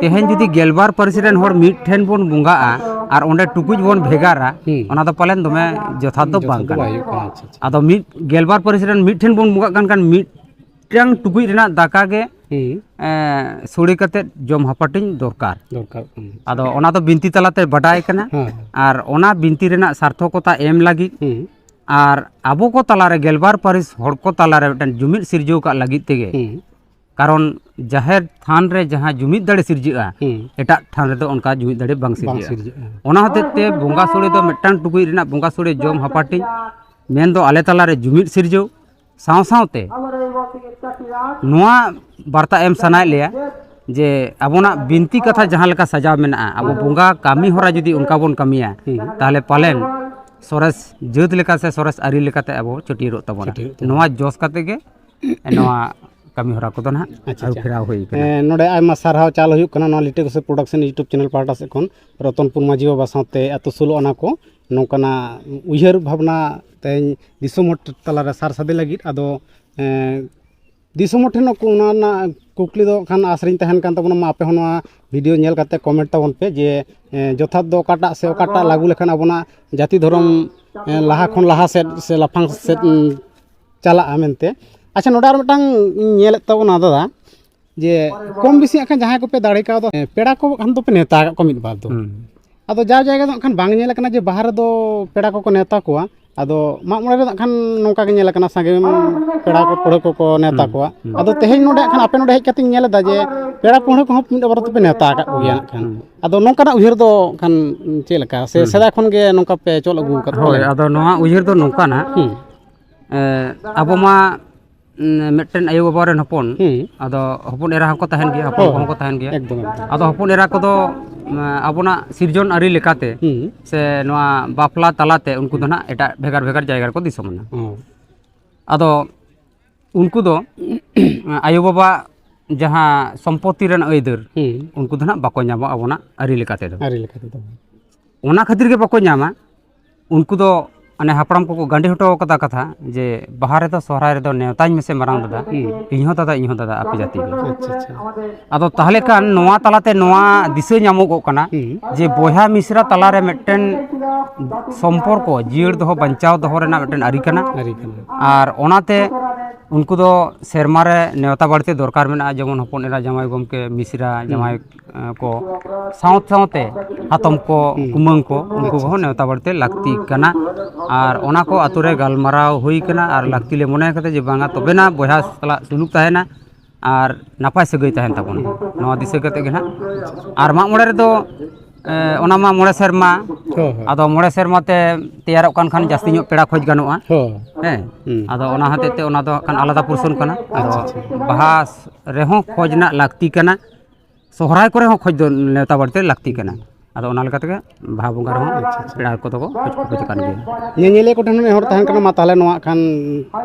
ᱛᱮᱦᱮᱧ ᱡᱩᱫᱤ ᱜᱮᱞᱵᱟᱨ ᱯᱟᱹᱨᱤᱥ ᱨᱮᱱ ᱦᱚᱲ ᱢᱤᱫ ᱴᱷᱮᱱ ᱵᱚᱱ ᱵᱚᱸᱜᱟᱜᱼᱟ ᱟᱨ ᱚᱸᱰᱮ ᱴᱩᱠᱩᱡ ᱵᱚᱱ ᱵᱷᱮᱜᱟᱨᱟ, ᱦᱩᱸ᱾ ᱚᱱᱟ ᱫᱚ ᱯᱟᱞᱮᱱ ᱫᱚᱢᱮ ᱡᱚᱛᱷᱟᱛ ᱫᱚ ᱵᱟᱝ ᱡᱚᱛᱷᱟᱛ ᱫᱚ ᱠᱟᱱᱟ᱾ ᱵᱟᱭ ᱦᱩᱭᱩᱜ ᱠᱟᱱᱟ᱾ ᱟᱪᱪᱷᱟ, ᱟᱪᱪᱷᱟ᱾ ᱟᱫᱚ ᱢᱤᱫ ᱜᱮᱞᱵᱟᱨ ᱯᱟᱹᱨᱤᱥ ᱨᱮᱱ ᱢᱤᱫ ᱴᱷᱮᱱ ᱵᱚᱱ ᱵᱚᱸᱜᱟᱜ ᱠᱟᱱ ᱠᱷᱟᱱ ᱢᱤᱫᱴᱟᱝ ᱴᱩᱠᱩᱡ ᱨᱮᱱᱟᱜ ᱫᱟᱠᱟ ᱜᱮ, ᱦᱩᱸ᱾ ᱮᱸ, ᱥᱳᱲᱮ ᱠᱟᱛᱮᱫ ᱡᱚᱢ ᱦᱟᱯᱟᱴᱤᱧ ᱫᱚᱨᱠᱟᱨ᱾ ᱫᱚᱨᱠᱟᱨ ᱠᱟᱱᱟ᱾ ᱟᱫᱚ ᱚᱱᱟ ᱫᱚ ᱵᱤᱱᱛᱤ ᱛᱟᱞᱟᱛᱮ ᱵᱟᱰᱟᱭ ᱠᱟᱱᱟ᱾ ᱦᱮᱸ᱾ ᱟᱨ ᱚᱱᱟ ᱵᱤᱱᱛᱤ ᱨᱮᱱᱟᱜ ᱥᱟᱨᱛᱷᱚᱠᱚᱛᱟ ᱮᱢ ᱞᱟᱹᱜᱤᱫ ᱦᱩᱸ᱾ ᱟᱨ ᱟᱵᱚ ᱠᱚ ᱛᱟᱞᱟᱨᱮ ᱜᱮᱞᱵᱟᱨ ᱯᱟᱹᱨᱤᱥ ᱦᱚᱲ ᱠᱚ ᱛᱟᱞᱟᱨᱮ ᱢᱤᱫᱴᱮᱱ ᱡᱩᱢᱤᱫ ᱥᱤᱨᱡᱟᱹᱣ ᱠᱟᱜ ᱞᱟᱹᱜᱤᱫ ᱛᱮᱜᱮ, ᱦᱩᱸ᱾ ᱠᱟᱨᱚᱱ ᱡᱟᱦᱮᱨ ᱛᱷᱟᱱ ᱨᱮ ᱡᱟᱦᱟᱸ ᱡᱩᱢᱤᱫ ᱫᱟᱲᱮ ᱥᱤᱨᱡᱟᱹᱜᱼᱟ, ᱦᱩᱸ᱾ ᱮᱴᱟᱜ ᱛᱷᱟᱱ ᱨᱮᱫᱚ ᱚᱱᱠᱟ ᱡᱩᱢᱤᱫ ᱫᱟᱲᱮ ᱵᱟᱝ ᱵᱟᱝ ᱥᱤᱨᱡᱟᱹᱜᱼᱟ᱾ ᱥᱤᱨᱡᱟᱹᱜᱼᱟ᱾ ᱚᱱᱟ ᱦᱚᱛᱮᱡ ᱛᱮ ᱵᱚᱸᱜᱟ ᱥᱳᱲᱮ ᱫᱚ ᱢᱤᱫᱴᱟᱝ ᱴᱩᱠᱩᱡ ᱨᱮᱱᱟᱜ ᱵᱚᱸᱜᱟ ᱥᱳᱲᱮ ᱡᱚᱢ ᱦᱟᱯᱟᱴᱤᱧ, ᱢᱮᱱᱫᱚ ᱟᱞᱮ ᱛᱟᱞᱟᱨᱮ ᱡᱩᱢᱤᱫ ᱥᱤᱨᱡᱟᱹᱣ, ᱥᱟᱶ ᱥᱟᱶᱛᱮ ᱱᱚᱣᱟ ᱵᱟᱨᱛᱟ ᱮᱢ ᱥᱟᱱᱟᱭᱮᱫ ᱞᱮᱭᱟ ᱡᱮ ᱟᱵᱚᱱᱟᱜ ᱵᱤᱱᱛᱤ ᱠᱟᱛᱷᱟ ᱡᱟᱦᱟᱸ ᱞᱮᱠᱟ ᱥᱟᱡᱟᱣ ᱢᱮᱱᱟᱜᱼᱟ, ᱟᱵᱚ ᱵᱚᱸᱜᱟ ᱠᱟᱹᱢᱤ ᱦᱚᱨᱟ ᱡᱩᱫᱤ ᱚᱱᱠᱟ ᱵᱚᱱ ᱠᱟᱹᱢᱤᱭᱟ, ᱦᱩᱸ᱾ ᱛᱟᱦᱚᱞᱮ ᱯᱟᱞᱮᱱ ᱥᱚᱨᱮᱥ ᱡᱟᱹᱛ ᱞᱮᱠᱟ ᱥᱮ ᱥᱚᱨᱮᱥ ᱟᱹᱨᱤ ᱞᱮᱠᱟᱛᱮ ᱟᱵᱚ ᱪᱷᱟᱹᱴᱭᱟᱹᱨᱚᱜ ᱛᱟᱵᱚᱱᱟ᱾ ᱪᱷᱟᱹᱴᱭᱟᱹᱨᱚᱜ ᱛᱟᱵᱚᱱᱟ᱾ ᱱᱚᱣᱟ ᱡᱚᱥ ᱠᱟᱛᱮ ᱜᱮ ᱱᱚᱣᱟ ᱠᱟᱹᱢᱤ ᱦᱚᱨᱟ ᱠᱚᱫᱚ ᱱᱟᱦᱟᱜ ᱟᱪᱪᱷᱟ, ᱟᱹᱨᱩ ᱟᱪᱪᱷᱟ᱾ ᱯᱷᱮᱨᱟᱣ ᱦᱩᱭ ᱠᱟᱱᱟ᱾ ᱮᱸ, ᱱᱚᱰᱮ ᱟᱭᱢᱟ ᱥᱟᱨᱦᱟᱣ ᱪᱟᱞ ᱦᱩᱭᱩᱜ ᱠᱟᱱᱟ ᱱᱚᱣᱟ ᱞᱤᱴᱟᱹ ᱜᱳᱥᱮ ᱯᱨᱚᱰᱟᱠᱥᱚᱱ YouTube ᱪᱮᱱᱮᱞ ᱯᱟᱦᱴᱟ ᱥᱮᱫ ᱠᱷᱚᱱ ᱨᱚᱛᱚᱱᱯᱩᱨ ᱢᱟᱹᱡᱷᱤ ᱵᱟᱵᱟ ᱥᱟᱶᱛᱮ ᱟᱹᱛᱩ ᱥᱳᱞᱳ ᱟᱱᱟ ᱠᱚ ᱱᱚᱝᱠᱟᱱᱟᱜ ᱩᱭᱦᱟᱹᱨ ᱵᱷᱟᱵᱽᱱᱟ ᱛᱮᱦᱮᱧ ᱫᱤᱥᱚᱢ ᱦᱚᱲ ᱛᱟᱞᱟᱨᱮ ᱥᱟᱨ ᱥᱟᱫᱮ ᱞᱟᱹᱜᱤᱫ᱾ ᱟᱫᱚ, ᱮᱸ, ᱫᱤᱥᱚᱢ ᱦᱚᱲ ᱴᱷᱮᱱ ᱦᱚᱸ ᱚᱱᱟ ᱨᱮᱱᱟᱜ ᱠᱩᱠᱞᱤ ᱫᱚ ᱠᱷᱟᱱ ᱟᱥ ᱨᱤᱧ ᱛᱟᱦᱮᱱ ᱠᱟᱱ ᱛᱟᱵᱚᱱᱟ, ᱢᱟ ᱟᱯᱮ ᱦᱚᱸ ᱱᱚᱣᱟ ᱵᱷᱤᱰᱤᱭᱳ ᱧᱮᱞ ᱠᱟᱛᱮ ᱠᱚᱢᱮᱱᱴ ᱛᱟᱵᱚᱱ ᱯᱮ ᱡᱮ, ᱮᱸ, ᱡᱚᱛᱷᱟᱛ ᱫᱚ ᱚᱠᱟᱴᱟᱜ ᱥᱮ ᱚᱠᱟᱴᱟᱜ ᱞᱟᱹᱜᱩ ᱞᱮᱠᱷᱟᱱ ᱟᱵᱚᱱᱟᱜ ᱡᱟᱹᱛᱤ ᱫᱷᱚᱨᱚᱢ, ᱮᱸ, ᱞᱟᱦᱟ ᱠᱷᱚᱱ ᱞᱟᱦᱟ ᱥᱮᱫ ᱥᱮ ᱞᱟᱯᱷᱟᱝ ᱥᱮᱫ, ᱩᱸ, ᱪᱟᱞᱟᱜᱼᱟ ᱢᱮᱱᱛᱮ᱾ ᱟᱪᱪᱷᱟ, ᱱᱚᱰᱮ ᱟᱨ ᱢᱤᱫᱴᱟᱝ ᱤᱧ ᱧᱮᱞᱮᱫ ᱛᱟᱵᱚᱱᱟ ᱫᱟᱫᱟ, ᱡᱮ ᱠᱚᱢ ᱵᱮᱥᱤ ᱦᱟᱸᱜ ᱠᱷᱟᱱ ᱡᱟᱦᱟᱸᱭ ᱠᱚᱯᱮ ᱫᱟᱲᱮ ᱠᱟᱣᱫᱟ, ᱮᱸ, ᱯᱮᱲᱟ ᱠᱚ ᱠᱷᱟᱱ ᱫᱚᱯᱮ ᱱᱮᱣᱛᱟ ᱟᱠᱟᱫ ᱠᱚᱣᱟ ᱢᱤᱫ ᱵᱟᱨ ᱫᱚ᱾ ᱦᱩᱸ᱾ ᱟᱫᱚ ᱡᱟ ᱡᱟᱭᱜᱟ ᱫᱚ ᱦᱟᱸᱜ ᱠᱷᱟᱱ ᱵᱟᱝ ᱧᱮᱞ ᱟᱠᱟᱱᱟ ᱡᱮ ᱵᱟᱦᱟ ᱨᱮᱫᱚ ᱯᱮᱲᱟ ᱠᱚᱠᱚ ᱱᱮᱣᱛᱟ ᱠᱚᱣᱟ᱾ ᱟᱫᱚ ᱢᱟᱜ ᱢᱚᱬᱮ ᱨᱮᱫᱚ ᱦᱟᱸᱜ ᱠᱷᱟᱱ ᱱᱚᱝᱠᱟ ᱜᱮ ᱧᱮᱞ ᱟᱠᱟᱱᱟ, ᱥᱟᱸᱜᱮ ᱯᱮᱲᱟ ᱠᱚ ᱯᱟᱹᱲᱦᱟᱹ ᱠᱚᱠᱚ ᱱᱮᱣᱛᱟ ᱦᱩᱸ, ᱠᱚᱣᱟ᱾ ᱦᱩᱸ᱾ ᱟᱫᱚ ᱛᱮᱦᱮᱧ ᱱᱚᱰᱮ ᱦᱟᱸᱜ ᱠᱷᱟᱱ ᱟᱯᱮ ᱱᱚᱰᱮ ᱦᱮᱡ ᱠᱟᱛᱮᱧ ᱧᱮᱞ ᱮᱫᱟ ᱡᱮ ᱯᱮᱲᱟ ᱯᱟᱹᱲᱦᱟᱹ ᱠᱚᱦᱚᱸ ᱢᱤᱫ ᱵᱟᱨ ᱫᱚᱯᱮ ᱱᱮᱣᱛᱟ ᱟᱠᱟᱫ ᱠᱚᱜᱮᱭᱟ ᱱᱟᱜ ᱠᱷᱟᱱ᱾ ᱟᱫᱚ ᱱᱚᱝᱠᱟᱱᱟᱜ ᱩᱭᱦᱟᱹᱨ ᱫᱚ ᱠᱷᱟᱱ ᱪᱮᱫ ᱞᱮᱠᱟ? ᱥᱮ ᱦᱩᱸ᱾ ᱥᱮᱫᱟᱭ ᱠᱷᱚᱱ ᱜᱮ ᱱᱚᱝᱠᱟ ᱯᱮ ᱪᱚᱞ ᱟᱹᱜᱩ ᱟᱠᱟᱫ ᱦᱳᱭ, ᱯᱟᱞᱮ? ᱟᱫᱚ ᱱᱚᱣᱟ ᱩᱭᱦᱟᱹᱨ ᱫᱚ ᱱᱚᱝᱠᱟᱱᱟ, ᱦᱩᱸ᱾ ᱮ, ᱟᱵᱚ ᱢᱟ, ᱩᱸ, ᱢᱤᱫᱴᱮᱱ ᱟᱭᱳ ᱵᱟᱵᱟ ᱨᱮᱱ ᱦᱚᱯᱚᱱ, ᱦᱩᱸ᱾ ᱟᱫᱚ ᱦᱚᱯᱚᱱ ᱮᱨᱟ ᱦᱚᱸᱠᱚ ᱛᱟᱦᱮᱱ ᱜᱮᱭᱟ, ᱦᱚᱯᱚᱱ ᱦᱳᱭ, ᱠᱚᱦᱚᱸ ᱠᱚ ᱛᱟᱦᱮᱱ ᱜᱮᱭᱟ᱾ ᱮᱠᱫᱚᱢ, ᱮᱠᱫᱚᱢ᱾ ᱟᱫᱚ ᱦᱚᱯᱚᱱ ᱮᱨᱟ ᱠᱚᱫᱚ, ᱩᱸ, ᱟᱵᱚᱱᱟᱜ ᱥᱤᱨᱡᱚᱱ ᱟᱹᱨᱤ ᱞᱮᱠᱟᱛᱮ ᱦᱩᱸ᱾ ᱥᱮ ᱱᱚᱣᱟ ᱵᱟᱯᱞᱟ ᱛᱟᱞᱟᱛᱮ ᱩᱱᱠᱩ ᱫᱚ ᱱᱟᱦᱟᱜ ᱮᱴᱟᱜ ᱵᱷᱮᱜᱟᱨ ᱵᱷᱮᱜᱟᱨ ᱡᱟᱭᱜᱟ ᱨᱮᱠᱚ ᱫᱤᱥᱚᱢᱮᱱᱟ᱾ ᱦᱩᱸ᱾ ᱟᱫᱚ ᱩᱱᱠᱩ ᱫᱚ ᱟᱭᱳᱼᱵᱟᱵᱟ ᱡᱟᱦᱟᱸ ᱥᱚᱢᱯᱚᱛᱤ ᱨᱮᱱ ᱟᱹᱭᱫᱟᱹᱨ, ᱦᱩᱸ᱾ ᱩᱱᱠᱩ ᱫᱚ ᱱᱟᱦᱟᱜ ᱵᱟᱠᱚ ᱧᱟᱢᱟ ᱟᱵᱚᱱᱟᱜ ᱟᱹᱨᱤ ᱞᱮᱠᱟ ᱛᱮᱫᱚ᱾ ᱟᱹᱨᱤ ᱞᱮᱠᱟ ᱛᱮᱫᱚ᱾ ᱚᱱᱟ ᱠᱷᱟᱹᱛᱤᱨ ᱜᱮ ᱵᱟᱠᱚ ᱧᱟᱢᱟ, ᱩᱱᱠᱩ ᱫᱚ ᱚᱱᱮ ᱦᱟᱯᱲᱟᱢ ᱠᱚᱠᱚ ᱜᱟᱸᱰᱮ ᱦᱚᱴᱚ ᱠᱟᱫᱟ ᱠᱟᱛᱷᱟ ᱡᱮ ᱵᱟᱦᱟ ᱨᱮᱫᱚ ᱥᱚᱦᱨᱟᱭ ᱨᱮᱫᱚ ᱱᱮᱣᱛᱟᱧ ᱢᱮᱥᱮ ᱢᱟᱨᱟᱝ ᱫᱟᱫᱟ, ᱦᱩᱸ᱾ ᱤᱧ ᱦᱚᱸ ᱫᱟᱫᱟ, ᱤᱧ ᱦᱚᱸ ᱫᱟᱫᱟ, ᱟᱯᱮ ᱡᱟᱹᱛᱤ ᱜᱮ᱾ ᱟᱪᱪᱷᱟ, ᱟᱪᱪᱷᱟ᱾ ᱟᱫᱚ ᱛᱟᱦᱚᱞᱮ ᱠᱷᱟᱱ ᱱᱚᱣᱟ ᱛᱟᱞᱟᱛᱮ ᱱᱚᱣᱟ ᱫᱤᱥᱟᱹ ᱧᱟᱢᱚᱜᱚᱜ ᱠᱟᱱᱟ ᱦᱩᱸ᱾ ᱡᱮ ᱵᱚᱭᱦᱟ ᱢᱤᱥᱨᱟ ᱛᱟᱞᱟᱨᱮ ᱢᱤᱫᱴᱮᱱ ᱥᱚᱢᱯᱚᱨᱠᱚ ᱡᱤᱭᱟᱹᱲ ᱫᱚᱦᱚ, ᱵᱟᱧᱪᱟᱣ ᱫᱚᱦᱚ ᱨᱮᱱᱟᱜ ᱢᱤᱫᱴᱮᱱ ᱟᱹᱨᱤ ᱠᱟᱱᱟ᱾ ᱟᱹᱨᱤ ᱠᱟᱱᱟ᱾ ᱟᱨ ᱚᱱᱟᱛᱮ ᱩᱱᱠᱩ ᱫᱚ ᱥᱮᱨᱢᱟ ᱨᱮ ᱱᱮᱣᱛᱟ ᱵᱟᱹᱲᱛᱤ ᱫᱚᱨᱠᱟᱨ ᱢᱮᱱᱟᱜᱼᱟ, ᱡᱮᱢᱚᱱ ᱦᱚᱯᱚᱱ ᱮᱨᱟ, ᱡᱟᱶᱟᱭ ᱜᱚᱢᱠᱮ, ᱢᱤᱥᱨᱟ, ᱦᱩᱸ᱾ ᱡᱟᱶᱟᱭ, ᱮᱸ, ᱠᱚ ᱥᱟᱶ ᱥᱟᱶᱛᱮ ᱦᱟᱛᱚᱢ ᱠᱚ, ᱦᱩᱸ᱾ ᱠᱩᱢᱟᱹᱝ ᱠᱚ, ᱩᱱᱠᱩ ᱟᱪᱪᱷᱟ, ᱠᱚᱦᱚᱸ ᱟᱪᱪᱷᱟ᱾ ᱱᱮᱣᱛᱟ ᱵᱟᱹᱲᱛᱤ ᱞᱟᱹᱠᱛᱤ ᱠᱟᱱᱟ᱾ ᱟᱨ ᱚᱱᱟ ᱠᱚ ᱟᱛᱳ ᱨᱮ ᱜᱟᱞᱢᱟᱨᱟᱣ ᱦᱩᱭ ᱠᱟᱱᱟ ᱟᱨ ᱦᱩᱸ᱾ ᱞᱟᱹᱠᱛᱤ ᱞᱮ ᱢᱚᱱᱮ ᱠᱟᱫᱟ ᱡᱮ ᱵᱟᱝᱟ, ᱛᱚᱵᱮᱱᱟ ᱵᱚᱭᱦᱟ ᱥᱟᱞᱟᱜ ᱥᱩᱞᱩᱠ ᱛᱟᱦᱮᱱᱟ ᱟᱨ ᱱᱟᱯᱟᱭ ᱥᱟᱹᱜᱟᱹᱭ ᱛᱟᱦᱮᱱ ᱛᱟᱵᱚᱱᱟ᱾ ᱱᱚᱣᱟ ᱫᱤᱥᱟᱹ ᱠᱟᱛᱮ ᱜᱮ ᱱᱟᱦᱟᱜ᱾ ᱟᱨ ᱢᱟᱜ ᱢᱚᱬᱮ ᱨᱮᱫᱚ, ᱮ, ᱚᱱᱟ ᱢᱟ ᱢᱚᱬᱮ ᱥᱮᱨᱢᱟ, ᱦᱳᱭ, ᱦᱳᱭ᱾ ᱟᱫᱚ ᱢᱚᱬᱮ ᱥᱮᱨᱢᱟ ᱛᱮ ᱛᱮᱭᱟᱨᱚᱜ ᱠᱟᱱ ᱠᱷᱟᱱ ᱡᱟᱹᱥᱛᱤ ᱧᱚᱜ ᱯᱮᱲᱟ ᱠᱷᱚᱡ ᱜᱟᱱᱚᱜᱼᱟ᱾ ᱦᱳᱭ᱾ ᱦᱮᱸ᱾ ᱦᱩᱸ᱾ ᱟᱫᱚ ᱚᱱᱟ ᱦᱚᱛᱮᱡ ᱛᱮ ᱚᱱᱟ ᱫᱚ ᱦᱟᱸᱜ ᱠᱷᱟᱱ ᱟᱞᱟᱫᱟ ᱯᱚᱨᱥᱚᱱ ᱠᱟᱱᱟ᱾ ᱟᱫᱚ ᱟᱪᱪᱷᱟ, ᱟᱪᱪᱷᱟ᱾ ᱵᱟᱦᱟ ᱨᱮᱦᱚᱸ ᱠᱷᱚᱡᱽ ᱨᱮᱱᱟᱜ ᱞᱟᱹᱠᱛᱤ ᱠᱟᱱᱟ, ᱥᱚᱦᱨᱟᱭ ᱠᱚᱨᱮ ᱦᱚᱸ ᱠᱷᱚᱡᱽ ᱫᱚ ᱱᱮᱣᱛᱟ ᱵᱟᱹᱲᱛᱤ ᱞᱟᱹᱠᱛᱤ ᱠᱟᱱᱟ᱾ ᱟᱫᱚ ᱚᱱᱟ ᱞᱮᱠᱟ ᱛᱮᱜᱮ ᱵᱟᱦᱟ ᱵᱚᱸᱜᱟ ᱨᱮᱦᱚᱸ ᱟᱪᱪᱷᱟ, ᱟᱪᱪᱷᱟ᱾ ᱯᱮᱲᱟ ᱠᱚᱫᱚ ᱠᱚ ᱠᱷᱚᱡᱽ ᱠᱚ ᱠᱷᱚᱡᱽ ᱟᱠᱟᱱ ᱜᱮᱭᱟ᱾ ᱧᱮᱧᱮᱞᱤᱭᱟᱹ ᱠᱚᱴᱷᱮᱱ ᱦᱚᱸ ᱱᱮᱦᱚᱨ ᱛᱟᱦᱮᱱ ᱠᱟᱱᱟ, ᱢᱟ ᱛᱟᱦᱚᱞᱮ ᱱᱚᱣᱟ ᱠᱷᱟᱱ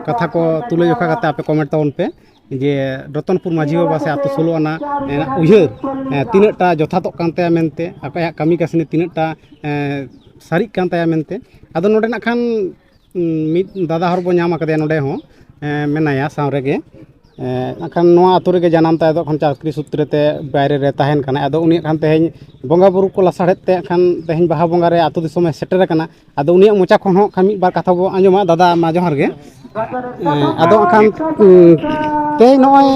ᱠᱟᱛᱷᱟ ᱠᱚ ᱛᱩᱞᱟᱹ ᱡᱚᱠᱷᱟ ᱠᱟᱛᱮ ᱟᱯᱮ comment ᱛᱟᱵᱚᱱ ᱯᱮ ᱡᱮ ᱨᱚᱛᱚᱱᱯᱩᱨ ᱢᱟᱹᱡᱷᱤ ᱵᱟᱵᱟ ᱥᱮ ᱟᱛᱳ ᱥᱳᱞᱳ ᱟᱱᱟ, ᱮ, ᱩᱭᱦᱟᱹᱨ, ᱮ, ᱛᱤᱱᱟᱹᱜ ᱴᱟ ᱡᱚᱛᱷᱟᱛᱚᱜ ᱠᱟᱱ ᱛᱟᱭᱟ ᱢᱮᱱᱛᱮ, ᱟᱠᱚᱭᱟᱜ ᱠᱟᱹᱢᱤ ᱠᱟᱹᱥᱱᱤ ᱛᱤᱱᱟᱹᱜ ᱴᱟ, ᱮ, ᱥᱟᱹᱨᱤᱜ ᱠᱟᱱ ᱛᱟᱭᱟ ᱢᱮᱱᱛᱮ᱾ ᱟᱫᱚ ᱱᱚᱰᱮ ᱱᱟᱜ ᱠᱷᱟᱱ ᱩᱸ, ᱢᱤᱫ ᱫᱟᱫᱟ ᱦᱚᱲ ᱵᱚ ᱧᱟᱢ ᱟᱠᱟᱫᱮᱭᱟ ᱱᱚᱰᱮ ᱦᱚᱸ, ᱮᱸ, ᱢᱮᱱᱟᱭᱟ ᱥᱟᱶ ᱨᱮᱜᱮ᱾ ᱮᱸ, ᱱᱟᱜ ᱠᱷᱟᱱ ᱱᱚᱣᱟ ᱟᱛᱳ ᱨᱮᱜᱮ ᱡᱟᱱᱟᱢ ᱛᱟᱭ ᱫᱚ, ᱠᱷᱟᱱ ᱪᱟᱹᱠᱨᱤ ᱥᱩᱛᱨᱮ ᱛᱮ ᱵᱟᱭᱨᱮ ᱨᱮ ᱛᱟᱦᱮᱱ ᱠᱟᱱᱟᱭ᱾ ᱟᱫᱚ ᱩᱱᱤᱭᱟᱜ ᱠᱷᱟᱱ ᱛᱮᱦᱮᱧ ᱵᱚᱸᱜᱟ ᱵᱩᱨᱩ ᱠᱚ ᱞᱟᱥᱟᱲᱦᱮᱫ ᱛᱮ ᱠᱷᱟᱱ ᱛᱮᱦᱮᱧ ᱵᱟᱦᱟ ᱵᱚᱸᱜᱟ ᱨᱮ ᱟᱛᱳ ᱫᱤᱥᱚᱢᱮ ᱥᱮᱴᱮᱨ ᱟᱠᱟᱱᱟ᱾ ᱟᱫᱚ ᱩᱱᱤᱭᱟᱜ ᱢᱚᱪᱟ ᱠᱷᱚᱱ ᱦᱚᱸ ᱠᱷᱟᱱ ᱢᱤᱫ ᱵᱟᱨ ᱠᱟᱛᱷᱟ ᱵᱚ ᱟᱸᱡᱚᱢᱟ᱾ ᱫᱟᱫᱟ, ᱢᱟ ᱡᱚᱦᱟᱨ ᱜᱮ᱾ ᱮᱸ, ᱟᱫᱚ ᱠᱷᱟᱱ, ᱩᱸ, ᱛᱮᱦᱮᱧ ᱱᱚᱜᱼᱚᱭ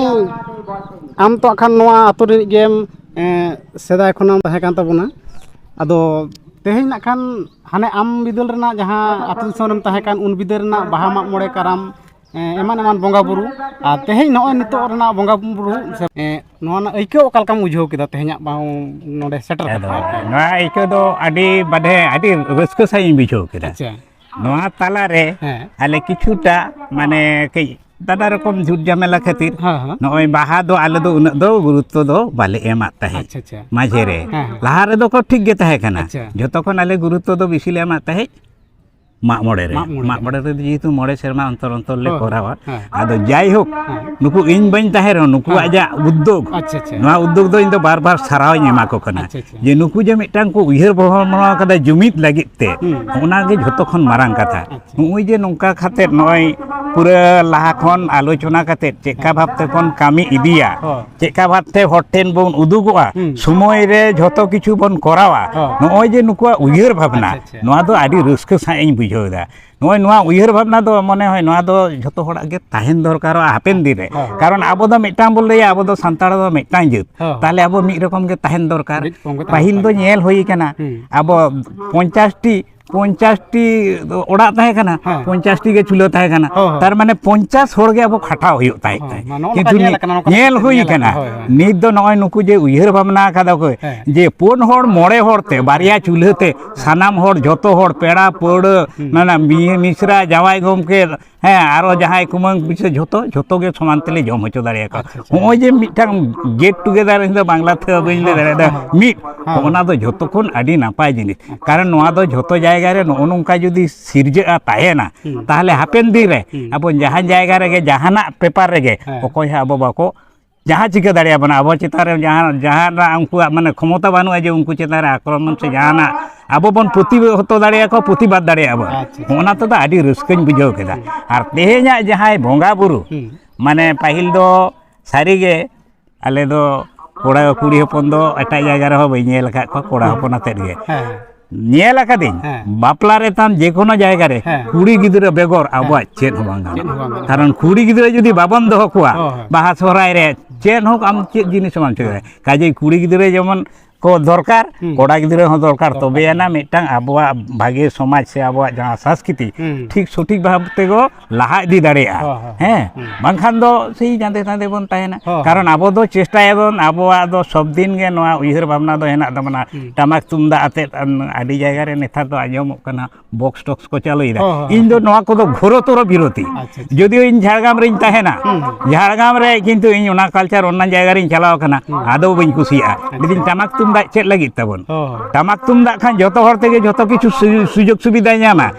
ᱟᱢ ᱛᱚ ᱠᱷᱟᱱ ᱱᱚᱣᱟ ᱟᱛᱳ ᱨᱤᱱᱤᱡ ᱜᱮᱢ, ᱮᱸ, ᱥᱮᱫᱟᱭ ᱠᱷᱚᱱᱮᱢ ᱛᱟᱦᱮᱸ ᱠᱟᱱ ᱛᱟᱵᱚᱱᱟ᱾ ᱟᱫᱚ ᱛᱮᱦᱮᱧ ᱱᱟᱜ ᱠᱷᱟᱱ ᱦᱟᱱᱮ ᱟᱢ ᱵᱤᱫᱟᱹᱞ ᱨᱮᱱᱟᱜ ᱡᱟᱦᱟᱸ ᱟᱛᱳ ᱫᱤᱥᱚᱢ ᱨᱮᱢ ᱛᱟᱦᱮᱸ ᱠᱟᱱ, ᱩᱱ ᱵᱤᱫᱟᱹᱞ ᱨᱮᱱᱟᱜ ᱵᱟᱦᱟ, ᱢᱟᱜ ᱢᱚᱬᱮ, ᱠᱟᱨᱟᱢ, ᱮᱸ, ᱮᱢᱟᱱ ᱮᱢᱟᱱ ᱵᱚᱸᱜᱟ ᱵᱩᱨᱩ᱾ ᱟᱨ ᱛᱮᱦᱮᱧ ᱱᱚᱜᱼᱚᱭ ᱱᱤᱛᱚᱜ ᱨᱮᱱᱟᱜ ᱵᱚᱸᱜᱟ ᱵᱩᱨᱩ ᱥᱮ, ᱮᱸ, ᱱᱚᱣᱟ ᱨᱮᱱᱟᱜ ᱟᱹᱭᱠᱟᱹᱣ ᱚᱠᱟ ᱞᱮᱠᱟᱢ ᱵᱩᱡᱷᱟᱹᱣ ᱠᱮᱫᱟ ᱛᱮᱦᱮᱧᱟᱜ ᱵᱟᱝ ᱱᱚᱰᱮ ᱥᱮᱴᱮᱨ ᱟᱫᱚ ᱠᱟᱛᱮ? ᱱᱚᱣᱟ ᱟᱹᱭᱠᱟᱹᱣ ᱫᱚ ᱟᱹᱰᱤ ᱵᱟᱰᱮ, ᱟᱹᱰᱤ ᱨᱟᱹᱥᱠᱟᱹ ᱥᱟᱺᱦᱤᱡ ᱤᱧ ᱵᱩᱡᱷᱟᱹᱣ ᱠᱮᱫᱟ᱾ ᱟᱪᱪᱷᱟ᱾ ᱱᱚᱣᱟ ᱛᱟᱞᱟᱨᱮ ᱦᱮᱸ᱾ ᱟᱞᱮ ᱠᱤᱪᱷᱩᱴᱟ ᱢᱟᱱᱮ ᱠᱟᱹᱡ ᱱᱟᱱᱟ ᱨᱚᱠᱚᱢ ᱡᱷᱩᱴ ᱡᱷᱟᱢᱮᱞᱟ ᱠᱷᱟᱹᱛᱤᱨ ᱦᱮᱸ, ᱦᱮᱸ᱾ ᱱᱚᱜᱼᱚᱭ ᱵᱟᱦᱟ ᱫᱚ ᱟᱞᱮ ᱫᱚ ᱩᱱᱟᱹᱜ ᱫᱚ ᱜᱩᱨᱩᱛᱛᱚ ᱫᱚ ᱵᱟᱞᱮ ᱮᱢᱟᱫ ᱛᱟᱦᱮᱸᱫ᱾ ᱟᱪᱪᱷᱟ, ᱟᱪᱪᱷᱟ᱾ ᱢᱟᱡᱷᱮ ᱨᱮ᱾ ᱦᱮᱸ, ᱦᱮᱸ᱾ ᱞᱟᱦᱟ ᱨᱮᱫᱚ ᱠᱚ ᱴᱷᱤᱠ ᱜᱮ ᱛᱟᱦᱮᱸ ᱠᱟᱱᱟ᱾ ᱟᱪᱪᱷᱟ᱾ ᱡᱷᱚᱛᱚ ᱠᱷᱚᱱ ᱟᱞᱮ ᱜᱩᱨᱩᱛᱛᱚ ᱫᱚ ᱵᱮᱥᱤ ᱞᱮ ᱮᱢᱟᱫ ᱛᱟᱦᱮᱸᱫ ᱢᱟᱜ ᱢᱚᱬᱮ ᱨᱮ᱾ ᱢᱟᱜ ᱢᱚᱬᱮ ᱢᱟᱜ ᱨᱮ᱾ ᱢᱚᱬᱮ ᱨᱮ ᱡᱮᱦᱮᱛᱩ ᱢᱚᱬᱮ ᱥᱮᱨᱢᱟ ᱚᱱᱛᱚᱨ ᱚᱱᱛᱚᱨ ᱞᱮ ᱦᱳᱭ, ᱦᱳᱭ᱾ ᱠᱚᱨᱟᱣᱟ᱾ ᱦᱮᱸ᱾ ᱟᱫᱚ ᱡᱟᱭᱦᱳᱠ, ᱦᱮᱸ᱾ ᱱᱩᱠᱩ ᱤᱧ ᱵᱟᱹᱧ ᱛᱟᱦᱮᱸ ᱨᱮᱦᱚᱸ ᱱᱩᱠᱩᱣᱟᱜ ᱦᱮᱸ᱾ ᱡᱟ ᱩᱫᱽᱫᱳᱜᱽ, ᱟᱪᱪᱷᱟ, ᱟᱪᱪᱷᱟ᱾ ᱱᱚᱣᱟ ᱩᱫᱽᱫᱳᱜᱽ ᱫᱚ ᱤᱧ ᱫᱚ ᱵᱟᱨ ᱵᱟᱨ ᱥᱟᱨᱦᱟᱣ ᱤᱧ ᱮᱢᱟ ᱠᱚ ᱠᱟᱱᱟ᱾ ᱟᱪᱪᱷᱟ, ᱟᱪᱪᱷᱟ᱾ ᱡᱮ ᱱᱩᱠᱩ ᱡᱮ ᱢᱤᱫᱴᱟᱝ ᱠᱚ ᱩᱭᱦᱟᱹᱨ ᱵᱷᱟᱵᱽᱱᱟ ᱠᱟᱫᱟ ᱡᱩᱢᱤᱫ ᱞᱟᱹᱜᱤᱫ ᱛᱮ, ᱦᱩᱸ᱾ ᱚᱱᱟ ᱜᱮ ᱡᱷᱚᱛᱚ ᱠᱷᱚᱱ ᱢᱟᱨᱟᱝ ᱠᱟᱛᱷᱟ᱾ ᱟᱪᱪᱷᱟ᱾ ᱱᱚᱜᱼᱚᱭ ᱡᱮ ᱱᱚᱝᱠᱟ ᱠᱟᱛᱮᱫ ᱱᱚᱜᱼᱚᱭ ᱯᱩᱨᱟᱹ ᱞᱟᱦᱟ ᱠᱷᱚᱱ ᱟᱞᱳᱪᱚᱱᱟ ᱠᱟᱛᱮᱫ ᱪᱮᱫᱠᱟ ᱦᱮᱸ᱾ ᱵᱷᱟᱵᱽ ᱛᱮᱵᱚᱱ ᱠᱟᱹᱢᱤ ᱤᱫᱤᱭᱟ, ᱦᱚᱸ᱾ ᱪᱮᱫᱠᱟ ᱵᱷᱟᱵᱽ ᱛᱮ ᱦᱚᱲ ᱴᱷᱮᱱ ᱵᱚᱱ ᱩᱫᱩᱜᱚᱜᱼᱟ, ᱦᱩᱸ᱾ ᱥᱚᱢᱚᱭ ᱨᱮ ᱡᱷᱚᱛᱚ ᱠᱤᱪᱷᱩ ᱵᱚᱱ ᱠᱚᱨᱟᱣᱟ, ᱦᱚᱸ᱾ ᱱᱚᱜᱼᱚᱭ ᱡᱮ ᱱᱩᱠᱩᱣᱟᱜ ᱩᱭᱦᱟᱹᱨ ᱵᱷᱟᱵᱽᱱᱟ, ᱟᱪᱪᱷᱟ, ᱟᱪᱪᱷᱟ᱾ ᱱᱚᱣᱟ ᱫᱚ ᱟᱹᱰᱤ ᱨᱟᱹᱥᱠᱟᱹ ᱥᱟᱺᱦᱤᱡ ᱤᱧ ᱵᱩᱡᱷᱟᱹᱣ ᱮᱫᱟ᱾ ᱱᱚᱜᱼᱚᱭ ᱱᱚᱣᱟ ᱩᱭᱦᱟᱹᱨ ᱵᱷᱟᱵᱽᱱᱟ ᱫᱚ ᱢᱚᱱᱮ ᱦᱚᱭ ᱱᱚᱣᱟ ᱫᱚ ᱡᱷᱚᱛᱚ ᱦᱚᱲᱟᱜ ᱜᱮ ᱛᱟᱦᱮᱱ ᱫᱚᱨᱠᱟᱨᱚᱜᱼᱟ ᱦᱟᱯᱮᱱ ᱫᱤᱱ ᱨᱮ᱾ ᱦᱚᱸ᱾ ᱠᱟᱨᱚᱱ ᱟᱵᱚ ᱫᱚ ᱢᱤᱫᱴᱟᱝ ᱵᱚᱱ ᱞᱟᱹᱭᱟ, ᱟᱵᱚ ᱫᱚ ᱥᱟᱱᱛᱟᱲ ᱫᱚ ᱢᱤᱫᱴᱟᱝ ᱡᱟᱹᱛ᱾ ᱦᱚᱸ᱾ ᱛᱟᱦᱚᱞᱮ ᱟᱵᱚ ᱢᱤᱫ ᱨᱚᱠᱚᱢ ᱜᱮ ᱛᱟᱦᱮᱱ ᱫᱚᱨᱠᱟᱨ᱾ ᱢᱤᱫ ᱨᱚᱠᱚᱢ ᱜᱮ ᱛᱟᱦᱮᱱ ᱯᱟᱹᱦᱤᱞ ᱫᱚ ᱫᱚᱨᱠᱟᱨ᱾ ᱧᱮᱞ ᱦᱩᱭ ᱠᱟᱱᱟ, ᱦᱩᱸ᱾ ᱟᱵᱚ ᱯᱚᱧᱪᱟᱥ ᱴᱤ, ᱯᱚᱧᱪᱟᱥ ᱴᱤ ᱚᱲᱟᱜ ᱛᱟᱦᱮᱸ ᱠᱟᱱᱟ, ᱦᱮᱸ᱾ ᱯᱚᱧᱪᱟᱥ ᱴᱤ ᱜᱮ ᱪᱩᱞᱦᱟᱹ ᱛᱟᱦᱮᱸ ᱠᱟᱱᱟ᱾ ᱦᱚᱸ, ᱦᱚᱸ᱾ ᱛᱟᱨ ᱢᱟᱱᱮ ᱯᱚᱧᱪᱟᱥ ᱦᱚᱲ ᱜᱮ ᱟᱵᱚ ᱠᱷᱟᱴᱟᱣ ᱦᱩᱭᱩᱜ ᱛᱟᱦᱮᱸᱫ᱾ ᱦᱚᱸ, ᱛᱟᱦᱮᱸᱫ᱾ ᱢᱟ, ᱱᱚᱜᱼᱚ ᱱᱚᱝᱠᱟ ᱠᱤᱱᱛᱩ ᱧᱮᱞ ᱱᱤ-, ᱟᱠᱟᱱᱟ, ᱱᱚᱝᱠᱟ ᱧᱮᱞ ᱠᱟᱛᱮ ᱦᱩᱭ ᱧᱮᱞ ᱠᱟᱱᱟ᱾ ᱟᱠᱟᱱᱟ᱾ ᱦᱳᱭ, ᱦᱳᱭ᱾ ᱱᱤᱛ ᱫᱚ ᱱᱚᱜᱼᱚᱭ ᱱᱩᱠᱩ ᱡᱮ ᱩᱭᱦᱟᱹᱨ ᱵᱷᱟᱵᱽᱱᱟ ᱠᱟᱫᱟ ᱠᱚ, ᱦᱮᱸ᱾ ᱡᱮ ᱯᱩᱱ ᱦᱚᱲ ᱢᱚᱬᱮ ᱦᱚᱲ ᱛᱮ ᱵᱟᱨᱭᱟ ᱪᱩᱞᱦᱟᱹ ᱛᱮ ᱦᱮᱸ᱾ ᱥᱟᱱᱟᱢ ᱦᱚᱲ, ᱡᱷᱚᱛᱚ ᱦᱚᱲ, ᱯᱮᱲᱟ ᱯᱟᱹᱲᱦᱟᱹ, ᱦᱩᱸ᱾ ᱢᱟᱱᱮ ᱢᱤ-, ᱢᱤᱥᱨᱟ, ᱡᱟᱶᱟᱭ ᱜᱚᱢᱠᱮ, ᱦᱮᱸ, ᱟᱨᱚ ᱡᱟᱦᱟᱸᱭ ᱠᱩᱢᱟᱹᱝ ᱯᱤᱥᱟᱹ ᱡᱷᱚᱛᱚ, ᱡᱷᱚᱛᱚ ᱜᱮ ᱥᱚᱢᱟᱱ ᱛᱮᱞᱮ ᱡᱚᱢ ᱦᱚᱪᱚ ᱫᱟᱲᱮᱭᱟᱠᱚᱣᱟ᱾ ᱟᱪᱪᱷᱟ, ᱟᱪᱪᱷᱟ᱾ ᱱᱚᱜᱼᱚᱭ ᱡᱮ ᱢᱤᱫᱴᱟᱝ get together, ᱤᱧ ᱫᱚ ᱵᱟᱝᱞᱟ ᱛᱮ ᱵᱟᱹᱧ ᱞᱟᱹᱭ ᱦᱮᱸ, ᱫᱟᱲᱮᱭᱟᱜᱼᱟ, ᱦᱮᱸ᱾ ᱢᱤᱫ, ᱦᱮᱸ᱾ ᱚᱱᱟ ᱫᱚ ᱡᱷᱚᱛᱚ ᱠᱷᱚᱱ ᱟᱹᱰᱤ ᱱᱟᱯᱟᱭ ᱡᱤᱱᱤᱥ᱾ ᱟᱪᱪᱷᱟ᱾ ᱠᱟᱨᱚᱱ ᱱᱚᱣᱟ ᱫᱚ ᱡᱷᱚᱛᱚ ᱡᱟᱭᱜᱟ ᱨᱮ ᱱᱚᱜᱼᱚ ᱱᱚᱝᱠᱟ ᱡᱩᱫᱤ ᱥᱤᱨᱡᱟᱹᱜᱼᱟ, ᱛᱟᱦᱮᱱᱟ, ᱦᱩᱸ᱾ ᱛᱟᱦᱚᱞᱮ ᱦᱟᱯᱮᱱ ᱫᱤᱱ ᱨᱮ ᱦᱩᱸ᱾ ᱟᱵᱚ ᱡᱟᱦᱟᱸ ᱡᱟᱭᱜᱟ ᱨᱮᱜᱮ ᱡᱟᱦᱟᱱᱟᱜ ᱯᱮᱯᱟᱨ ᱨᱮᱜᱮ ᱦᱮᱸ᱾ ᱚᱠᱚᱭ ᱦᱚᱸ ᱟᱵᱚ ᱵᱟᱠᱚ ᱡᱟᱦᱟᱸ ᱪᱤᱠᱟᱹ ᱫᱟᱲᱮᱭᱟᱵᱚᱱᱟ, ᱟᱵᱚ ᱪᱮᱛᱟᱱ ᱨᱮ ᱡᱟᱦᱟᱸ, ᱡᱟᱦᱟᱱᱟᱜ ᱩᱱᱠᱩᱣᱟᱜ ᱢᱟᱱᱮ ᱠᱷᱚᱢᱚᱛᱟ ᱵᱟᱹᱱᱩᱜᱼᱟ ᱡᱮ ᱩᱱᱠᱩ ᱪᱮᱛᱟᱱ ᱨᱮ ᱟᱠᱨᱚᱢᱚᱱ ᱥᱮ ᱡᱟᱦᱟᱱᱟᱜ ᱟᱵᱚ ᱵᱚᱱ ᱯᱨᱚᱛᱤᱦᱚᱛᱚ ᱫᱟᱲᱮᱭᱟᱠᱚᱣᱟ, ᱯᱨᱚᱛᱤᱵᱟᱫ ᱫᱟᱲᱮᱭᱟᱜᱼᱟ ᱵᱚᱱ᱾ ᱟᱪᱪᱷᱟ, ᱟᱪᱪᱷᱟ᱾ ᱚᱱᱟ ᱛᱮᱫᱚ ᱟᱹᱰᱤ ᱨᱟᱹᱥᱠᱟᱹᱧ ᱵᱩᱡᱷᱟᱹᱣ ᱠᱮᱫᱟ᱾ ᱦᱩᱸ᱾ ᱟᱨ ᱛᱮᱦᱮᱧᱟᱜ ᱡᱟᱦᱟᱸᱭ ᱵᱚᱸᱜᱟ ᱵᱩᱨᱩ, ᱦᱩᱸ᱾ ᱢᱟᱱᱮ ᱯᱟᱹᱦᱤᱞ ᱫᱚ ᱥᱟᱹᱨᱤᱜᱮ ᱟᱞᱮ ᱫᱚ ᱠᱚᱲᱟ ᱠᱩᱲᱤ ᱦᱚᱯᱚᱱ ᱫᱚ ᱮᱴᱟᱜ ᱡᱟᱭᱜᱟ ᱨᱮᱦᱚᱸ ᱵᱟᱹᱧ ᱧᱮᱞ ᱟᱠᱟᱫ ᱠᱚᱣᱟ, ᱠᱚᱲᱟ ᱦᱩᱸ᱾ ᱦᱚᱯᱚᱱ ᱟᱛᱮᱫ ᱜᱮ᱾ ᱦᱮᱸ, ᱦᱮᱸ᱾ ᱧᱮᱞ ᱟᱠᱟᱫᱟᱹᱧ, ᱦᱮᱸ᱾ ᱵᱟᱯᱞᱟ ᱨᱮ ᱛᱟᱢ ᱡᱮᱠᱳᱱᱳ ᱡᱟᱭᱜᱟ ᱨᱮ ᱦᱮᱸ᱾ ᱠᱩᱲᱤ ᱜᱤᱫᱽᱨᱟᱹ ᱵᱮᱜᱚᱨ ᱦᱮᱸ᱾ ᱟᱵᱚᱣᱟᱜ ᱪᱮᱫ ᱦᱚᱸ ᱵᱟᱝ ᱪᱮᱫ ᱦᱚᱸ ᱜᱟᱱᱚᱜᱼᱟ᱾ ᱵᱟᱝ ᱜᱟᱱᱚᱜᱼᱟ᱾ ᱠᱟᱨᱚᱱ ᱠᱩᱲᱤ ᱜᱤᱫᱽᱨᱟᱹ ᱡᱩᱫᱤ ᱵᱟᱵᱚᱱ ᱫᱚᱦᱚ ᱠᱚᱣᱟ, ᱦᱳᱭ, ᱦᱳᱭ᱾ ᱵᱟᱦᱟ ᱥᱚᱦᱨᱟᱭ ᱨᱮ ᱪᱮᱫ ᱦᱚᱸ ᱟᱢ ᱪᱮᱫ ᱡᱤᱱᱤᱥ ᱦᱚᱸ ᱵᱟᱢ ᱪᱤᱠᱟᱹ ᱫᱟᱲᱮᱭᱟᱜᱼᱟ᱾ ᱠᱟᱡᱮᱭ ᱠᱩᱲᱤ ᱜᱤᱫᱽᱨᱟᱹ ᱡᱮᱢᱚᱱ ᱠᱚ ᱫᱚᱨᱠᱟᱨ, ᱦᱩᱸ᱾ ᱠᱚᱲᱟ ᱜᱤᱫᱽᱨᱟᱹ ᱦᱚᱸ ᱫᱚᱨᱠᱟᱨ, ᱫᱚᱨᱠᱟᱨ᱾ ᱛᱚᱵᱮ ᱟᱱᱟ ᱢᱤᱫᱴᱟᱝ ᱟᱵᱚᱣᱟᱜ ᱵᱷᱟᱜᱮ ᱥᱚᱢᱟᱡᱽ ᱥᱮ ᱟᱵᱚᱣᱟᱜ ᱡᱟᱦᱟᱸ ᱥᱚᱝᱥᱠᱨᱤᱛᱤ ᱦᱩᱸ᱾ ᱴᱷᱤᱠ ᱥᱚᱴᱷᱤᱠ ᱵᱷᱟᱵᱽ ᱛᱮᱠᱚ ᱞᱟᱦᱟ ᱤᱫᱤ ᱫᱟᱲᱮᱭᱟᱜᱼᱟ᱾ ᱦᱳᱭ, ᱦᱳᱭ᱾ ᱦᱮᱸ, ᱦᱩᱸ᱾ ᱵᱟᱝᱠᱷᱟᱱ ᱫᱚ ᱥᱮᱭ ᱧᱟᱫᱮ ᱛᱟᱸᱫᱮ ᱵᱚᱱ ᱛᱟᱦᱮᱱᱟ᱾ ᱦᱳᱭ, ᱠᱟᱨᱚᱱ ᱦᱳᱭ᱾ ᱟᱵᱚ ᱫᱚ ᱪᱮᱥᱴᱟᱭᱟᱵᱚᱱ, ᱟᱵᱚᱣᱟᱜ ᱫᱚ ᱥᱚᱵ ᱫᱤᱱ ᱜᱮ ᱱᱚᱣᱟ ᱩᱭᱦᱟᱹᱨ ᱵᱷᱟᱵᱽᱱᱟ ᱫᱚ ᱦᱮᱱᱟᱜ ᱛᱟᱵᱚᱱᱟ᱾ ᱦᱩᱸ᱾ ᱴᱟᱢᱟᱠ ᱛᱩᱢᱫᱟᱜ ᱟᱛᱮᱫ, ᱟᱹᱰᱤ ᱡᱟᱭᱜᱟ ᱨᱮ ᱱᱮᱛᱟᱨ ᱫᱚ ᱟᱸᱡᱚᱢᱚᱜ ᱠᱟᱱᱟ, ᱵᱚᱠᱥ ᱴᱚᱠᱥ ᱠᱚ ᱪᱟᱹᱞᱩᱭᱮᱫᱟ᱾ ᱦᱳᱭ, ᱦᱳᱭ, ᱤᱧ ᱫᱚ ᱦᱳᱭ᱾ ᱱᱚᱣᱟ ᱠᱚᱫᱚ ᱜᱷᱳᱨᱚᱛᱚᱨ ᱵᱤᱨᱳᱫᱷᱤ᱾ ᱟᱪᱪᱷᱟ, ᱟᱪᱪᱷᱟ᱾ ᱡᱩᱫᱤ ᱤᱧ ᱡᱷᱟᱲᱜᱨᱟᱢ ᱨᱤᱧ ᱛᱟᱦᱮᱱᱟ, ᱦᱩᱸ, ᱦᱩᱸ᱾ ᱡᱷᱟᱲᱜᱨᱟᱢ ᱨᱮ ᱠᱤᱱᱛᱩ ᱤᱧ ᱚᱱᱟ ᱠᱟᱞᱪᱟᱨ, ᱚᱱᱟ ᱡᱟᱭᱜᱟ ᱨᱤᱧ ᱪᱟᱞᱟᱣ ᱟᱠᱟᱱᱟ, ᱦᱩᱸ᱾ ᱟᱫᱚ ᱵᱟᱹᱧ ᱠᱩᱥᱤᱭᱟᱜᱼᱟ᱾ ᱟᱪᱪᱷᱟ᱾ ᱡᱩᱫᱤ ᱴᱟᱢᱟᱠ ᱛᱩᱢᱫᱟᱜ ᱪᱮᱫ ᱞᱟᱹᱜᱤᱫ ᱛᱟᱵᱚᱱ? ᱦᱳᱭ, ᱦᱳᱭ᱾ ᱴᱟᱢᱟᱠ ᱛᱩᱢᱫᱟᱜ ᱠᱷᱟᱱ ᱡᱚᱛᱚ ᱦᱚᱲ ᱛᱮᱜᱮ ᱡᱚᱛᱚ ᱠᱤᱪᱷᱩ ᱥᱩ-, ᱥᱩᱡᱳᱜᱽ ᱥᱩᱵᱤᱫᱷᱟᱭ ᱧᱟᱢᱟ᱾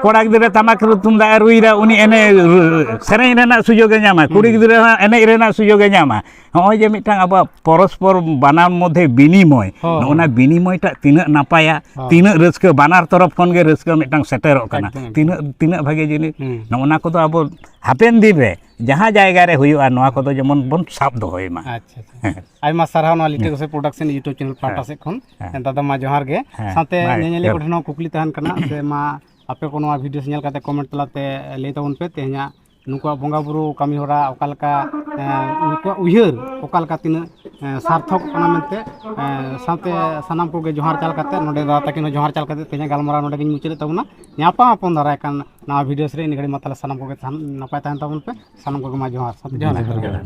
ᱠᱚᱲᱟ ᱜᱤᱫᱽᱨᱟᱹ ᱴᱟᱢᱟᱠ ᱨᱩ ᱛᱩᱢᱫᱟᱜ ᱮ ᱨᱩᱭᱮᱫᱟ, ᱩᱱᱤ ᱮᱱᱮᱡ ᱨᱩ-, ᱥᱮᱨᱮᱧ ᱨᱮᱱᱟᱜ ᱥᱩᱡᱳᱜᱽ ᱮ ᱧᱟᱢᱟ᱾ ᱠᱩᱲᱤ ᱦᱩᱸ᱾ ᱜᱤᱫᱽᱨᱟᱹ ᱦᱚᱸ ᱮᱱᱮᱡ ᱨᱮᱱᱟᱜ ᱥᱩᱡᱳᱜᱽ ᱮ ᱧᱟᱢᱟ᱾ ᱱᱚᱜᱼᱚᱭ ᱡᱮ ᱢᱤᱫᱴᱟᱝ ᱟᱵᱚᱣᱟᱜ ᱯᱚᱨᱚᱥᱯᱚᱨ ᱵᱟᱱᱟᱨ ᱢᱚᱫᱽᱫᱷᱮ ᱵᱤᱱᱤᱢᱚᱭ, ᱦᱚᱸ, ᱱᱚᱜᱼᱚ ᱱᱟ ᱦᱚᱸ᱾ ᱵᱤᱱᱤᱢᱚᱭ ᱴᱟᱜ ᱛᱤᱱᱟᱹᱜ ᱱᱟᱯᱟᱭᱟ, ᱦᱚᱸ᱾ ᱛᱤᱱᱟᱹᱜ ᱨᱟᱹᱥᱠᱟᱹ, ᱵᱟᱱᱟᱨ ᱛᱚᱨᱚᱯ ᱠᱷᱚᱱ ᱜᱮ ᱨᱟᱹᱥᱠᱟᱹ ᱢᱤᱫᱴᱟᱝ ᱥᱮᱴᱮᱨᱚᱜ ᱠᱟᱱᱟ᱾ ᱮᱠᱫᱚᱢ, ᱮᱠᱫᱚᱢ᱾ ᱛᱤᱱᱟᱹᱜ, ᱛᱤᱱᱟᱹᱜ ᱵᱷᱟᱜᱮ ᱡᱤᱱᱤᱥ᱾ ᱦᱩᱸ᱾ ᱱᱚᱜᱼᱚ ᱱᱟ ᱠᱚᱫᱚ ᱟᱵᱚ ᱦᱟᱯᱮᱱ ᱫᱤᱱ ᱨᱮ ᱡᱟᱦᱟᱸ ᱡᱟᱭᱜᱟ ᱨᱮ ᱦᱩᱭᱩᱜᱼᱟ, ᱱᱚᱣᱟ ᱠᱚᱫᱚ ᱡᱮᱢᱚᱱ ᱵᱚᱱ ᱥᱟᱵ ᱫᱚᱦᱚᱭ ᱢᱟ᱾ ᱟᱪᱪᱷᱟ, ᱟᱪᱪᱷᱟ᱾ ᱦᱮᱸ᱾ ᱟᱭᱢᱟ ᱥᱟᱨᱦᱟᱣ ᱱᱚᱣᱟ ᱞᱤᱴᱟᱹ ᱦᱮᱸ᱾ ᱜᱚᱸᱥᱟᱭ ᱯᱨᱚᱰᱟᱠᱥᱚᱱ YouTube ᱪᱮᱱᱮᱞ ᱯᱟᱦᱴᱟ ᱦᱮᱸ᱾ ᱥᱮᱫ ᱠᱷᱚᱱ᱾ ᱦᱮᱸ᱾ ᱫᱟᱫᱟ ᱢᱟ ᱡᱚᱦᱟᱨ ᱜᱮ᱾ ᱦᱮᱸ᱾ ᱥᱟᱶᱛᱮ ᱢᱟ ᱧᱮᱧᱮᱞᱤᱭᱟᱹ ᱡᱚᱦᱟᱨ᱾ ᱠᱚ ᱴᱷᱮᱱ ᱦᱚᱸ ᱠᱩᱠᱞᱤ ᱛᱟᱦᱮᱱ ᱠᱟᱱᱟ, ᱥᱮ ᱢᱟ ᱟᱯᱮ ᱠᱚ ᱱᱚᱣᱟ ᱵᱷᱤᱰᱤᱭᱳ ᱧᱮᱞ ᱠᱟᱛᱮ ᱠᱚᱢᱮᱱᱴ ᱛᱟᱞᱟᱛᱮ ᱞᱟᱹᱭ ᱛᱟᱵᱚᱱ ᱯᱮ, ᱛᱮᱦᱮᱧᱟᱜ ᱱᱩᱠᱩᱣᱟᱜ ᱵᱚᱸᱜᱟ ᱵᱩᱨᱩ ᱠᱟᱹᱢᱤ ᱦᱚᱨᱟ ᱚᱠᱟ ᱞᱮᱠᱟ, ᱮᱸ, ᱩᱱᱠᱩᱣᱟᱜ ᱩᱭᱦᱟᱹᱨ ᱚᱠᱟ ᱞᱮᱠᱟ ᱛᱤᱱᱟᱹᱜ, ᱮᱸ, ᱥᱟᱨᱛᱷᱚᱠ ᱠᱟᱱᱟ ᱢᱮᱱᱛᱮ, ᱮᱸ, ᱥᱟᱶᱛᱮ ᱥᱟᱱᱟᱢ ᱠᱚᱜᱮ ᱡᱚᱦᱟᱨ ᱪᱟᱞ ᱠᱟᱛᱮ, ᱱᱚᱰᱮ ᱫᱟᱫᱟ ᱛᱟᱹᱠᱤᱱ ᱦᱚᱸ ᱡᱚᱦᱟᱨ ᱪᱟᱞ ᱠᱟᱛᱮ ᱛᱮᱦᱮᱧᱟᱜ ᱜᱟᱞᱢᱟᱨᱟᱣ ᱱᱚᱰᱮ ᱜᱤᱧ ᱢᱩᱪᱟᱹᱫᱮᱫ ᱛᱟᱵᱚᱱᱟ᱾ ᱧᱟᱯᱟᱢ ᱟᱵᱚᱱ ᱫᱟᱨᱟᱭ ᱠᱟᱱ ᱱᱟᱣᱟ ᱵᱷᱤᱰᱤᱭᱳ ᱨᱮ᱾ ᱤᱱᱟᱹ ᱜᱷᱟᱹᱲᱤᱡ ᱢᱟ ᱛᱟᱦᱚᱞᱮ ᱥᱟᱱᱟᱢ ᱠᱚᱜᱮ ᱛᱟᱦᱮᱱ, ᱱᱟᱯᱟᱭ ᱛᱟᱦᱮᱱ ᱛᱟᱵᱚᱱ ᱯᱮ᱾ ᱥᱟᱱᱟᱢ ᱠᱚᱜᱮ ᱢᱟ ᱡᱚᱦᱟᱨ᱾ ᱥᱟᱶᱛᱮ ᱡᱚᱦᱟᱨ᱾ ᱡᱚᱦᱟᱨ, ᱡᱚᱦᱟᱨ᱾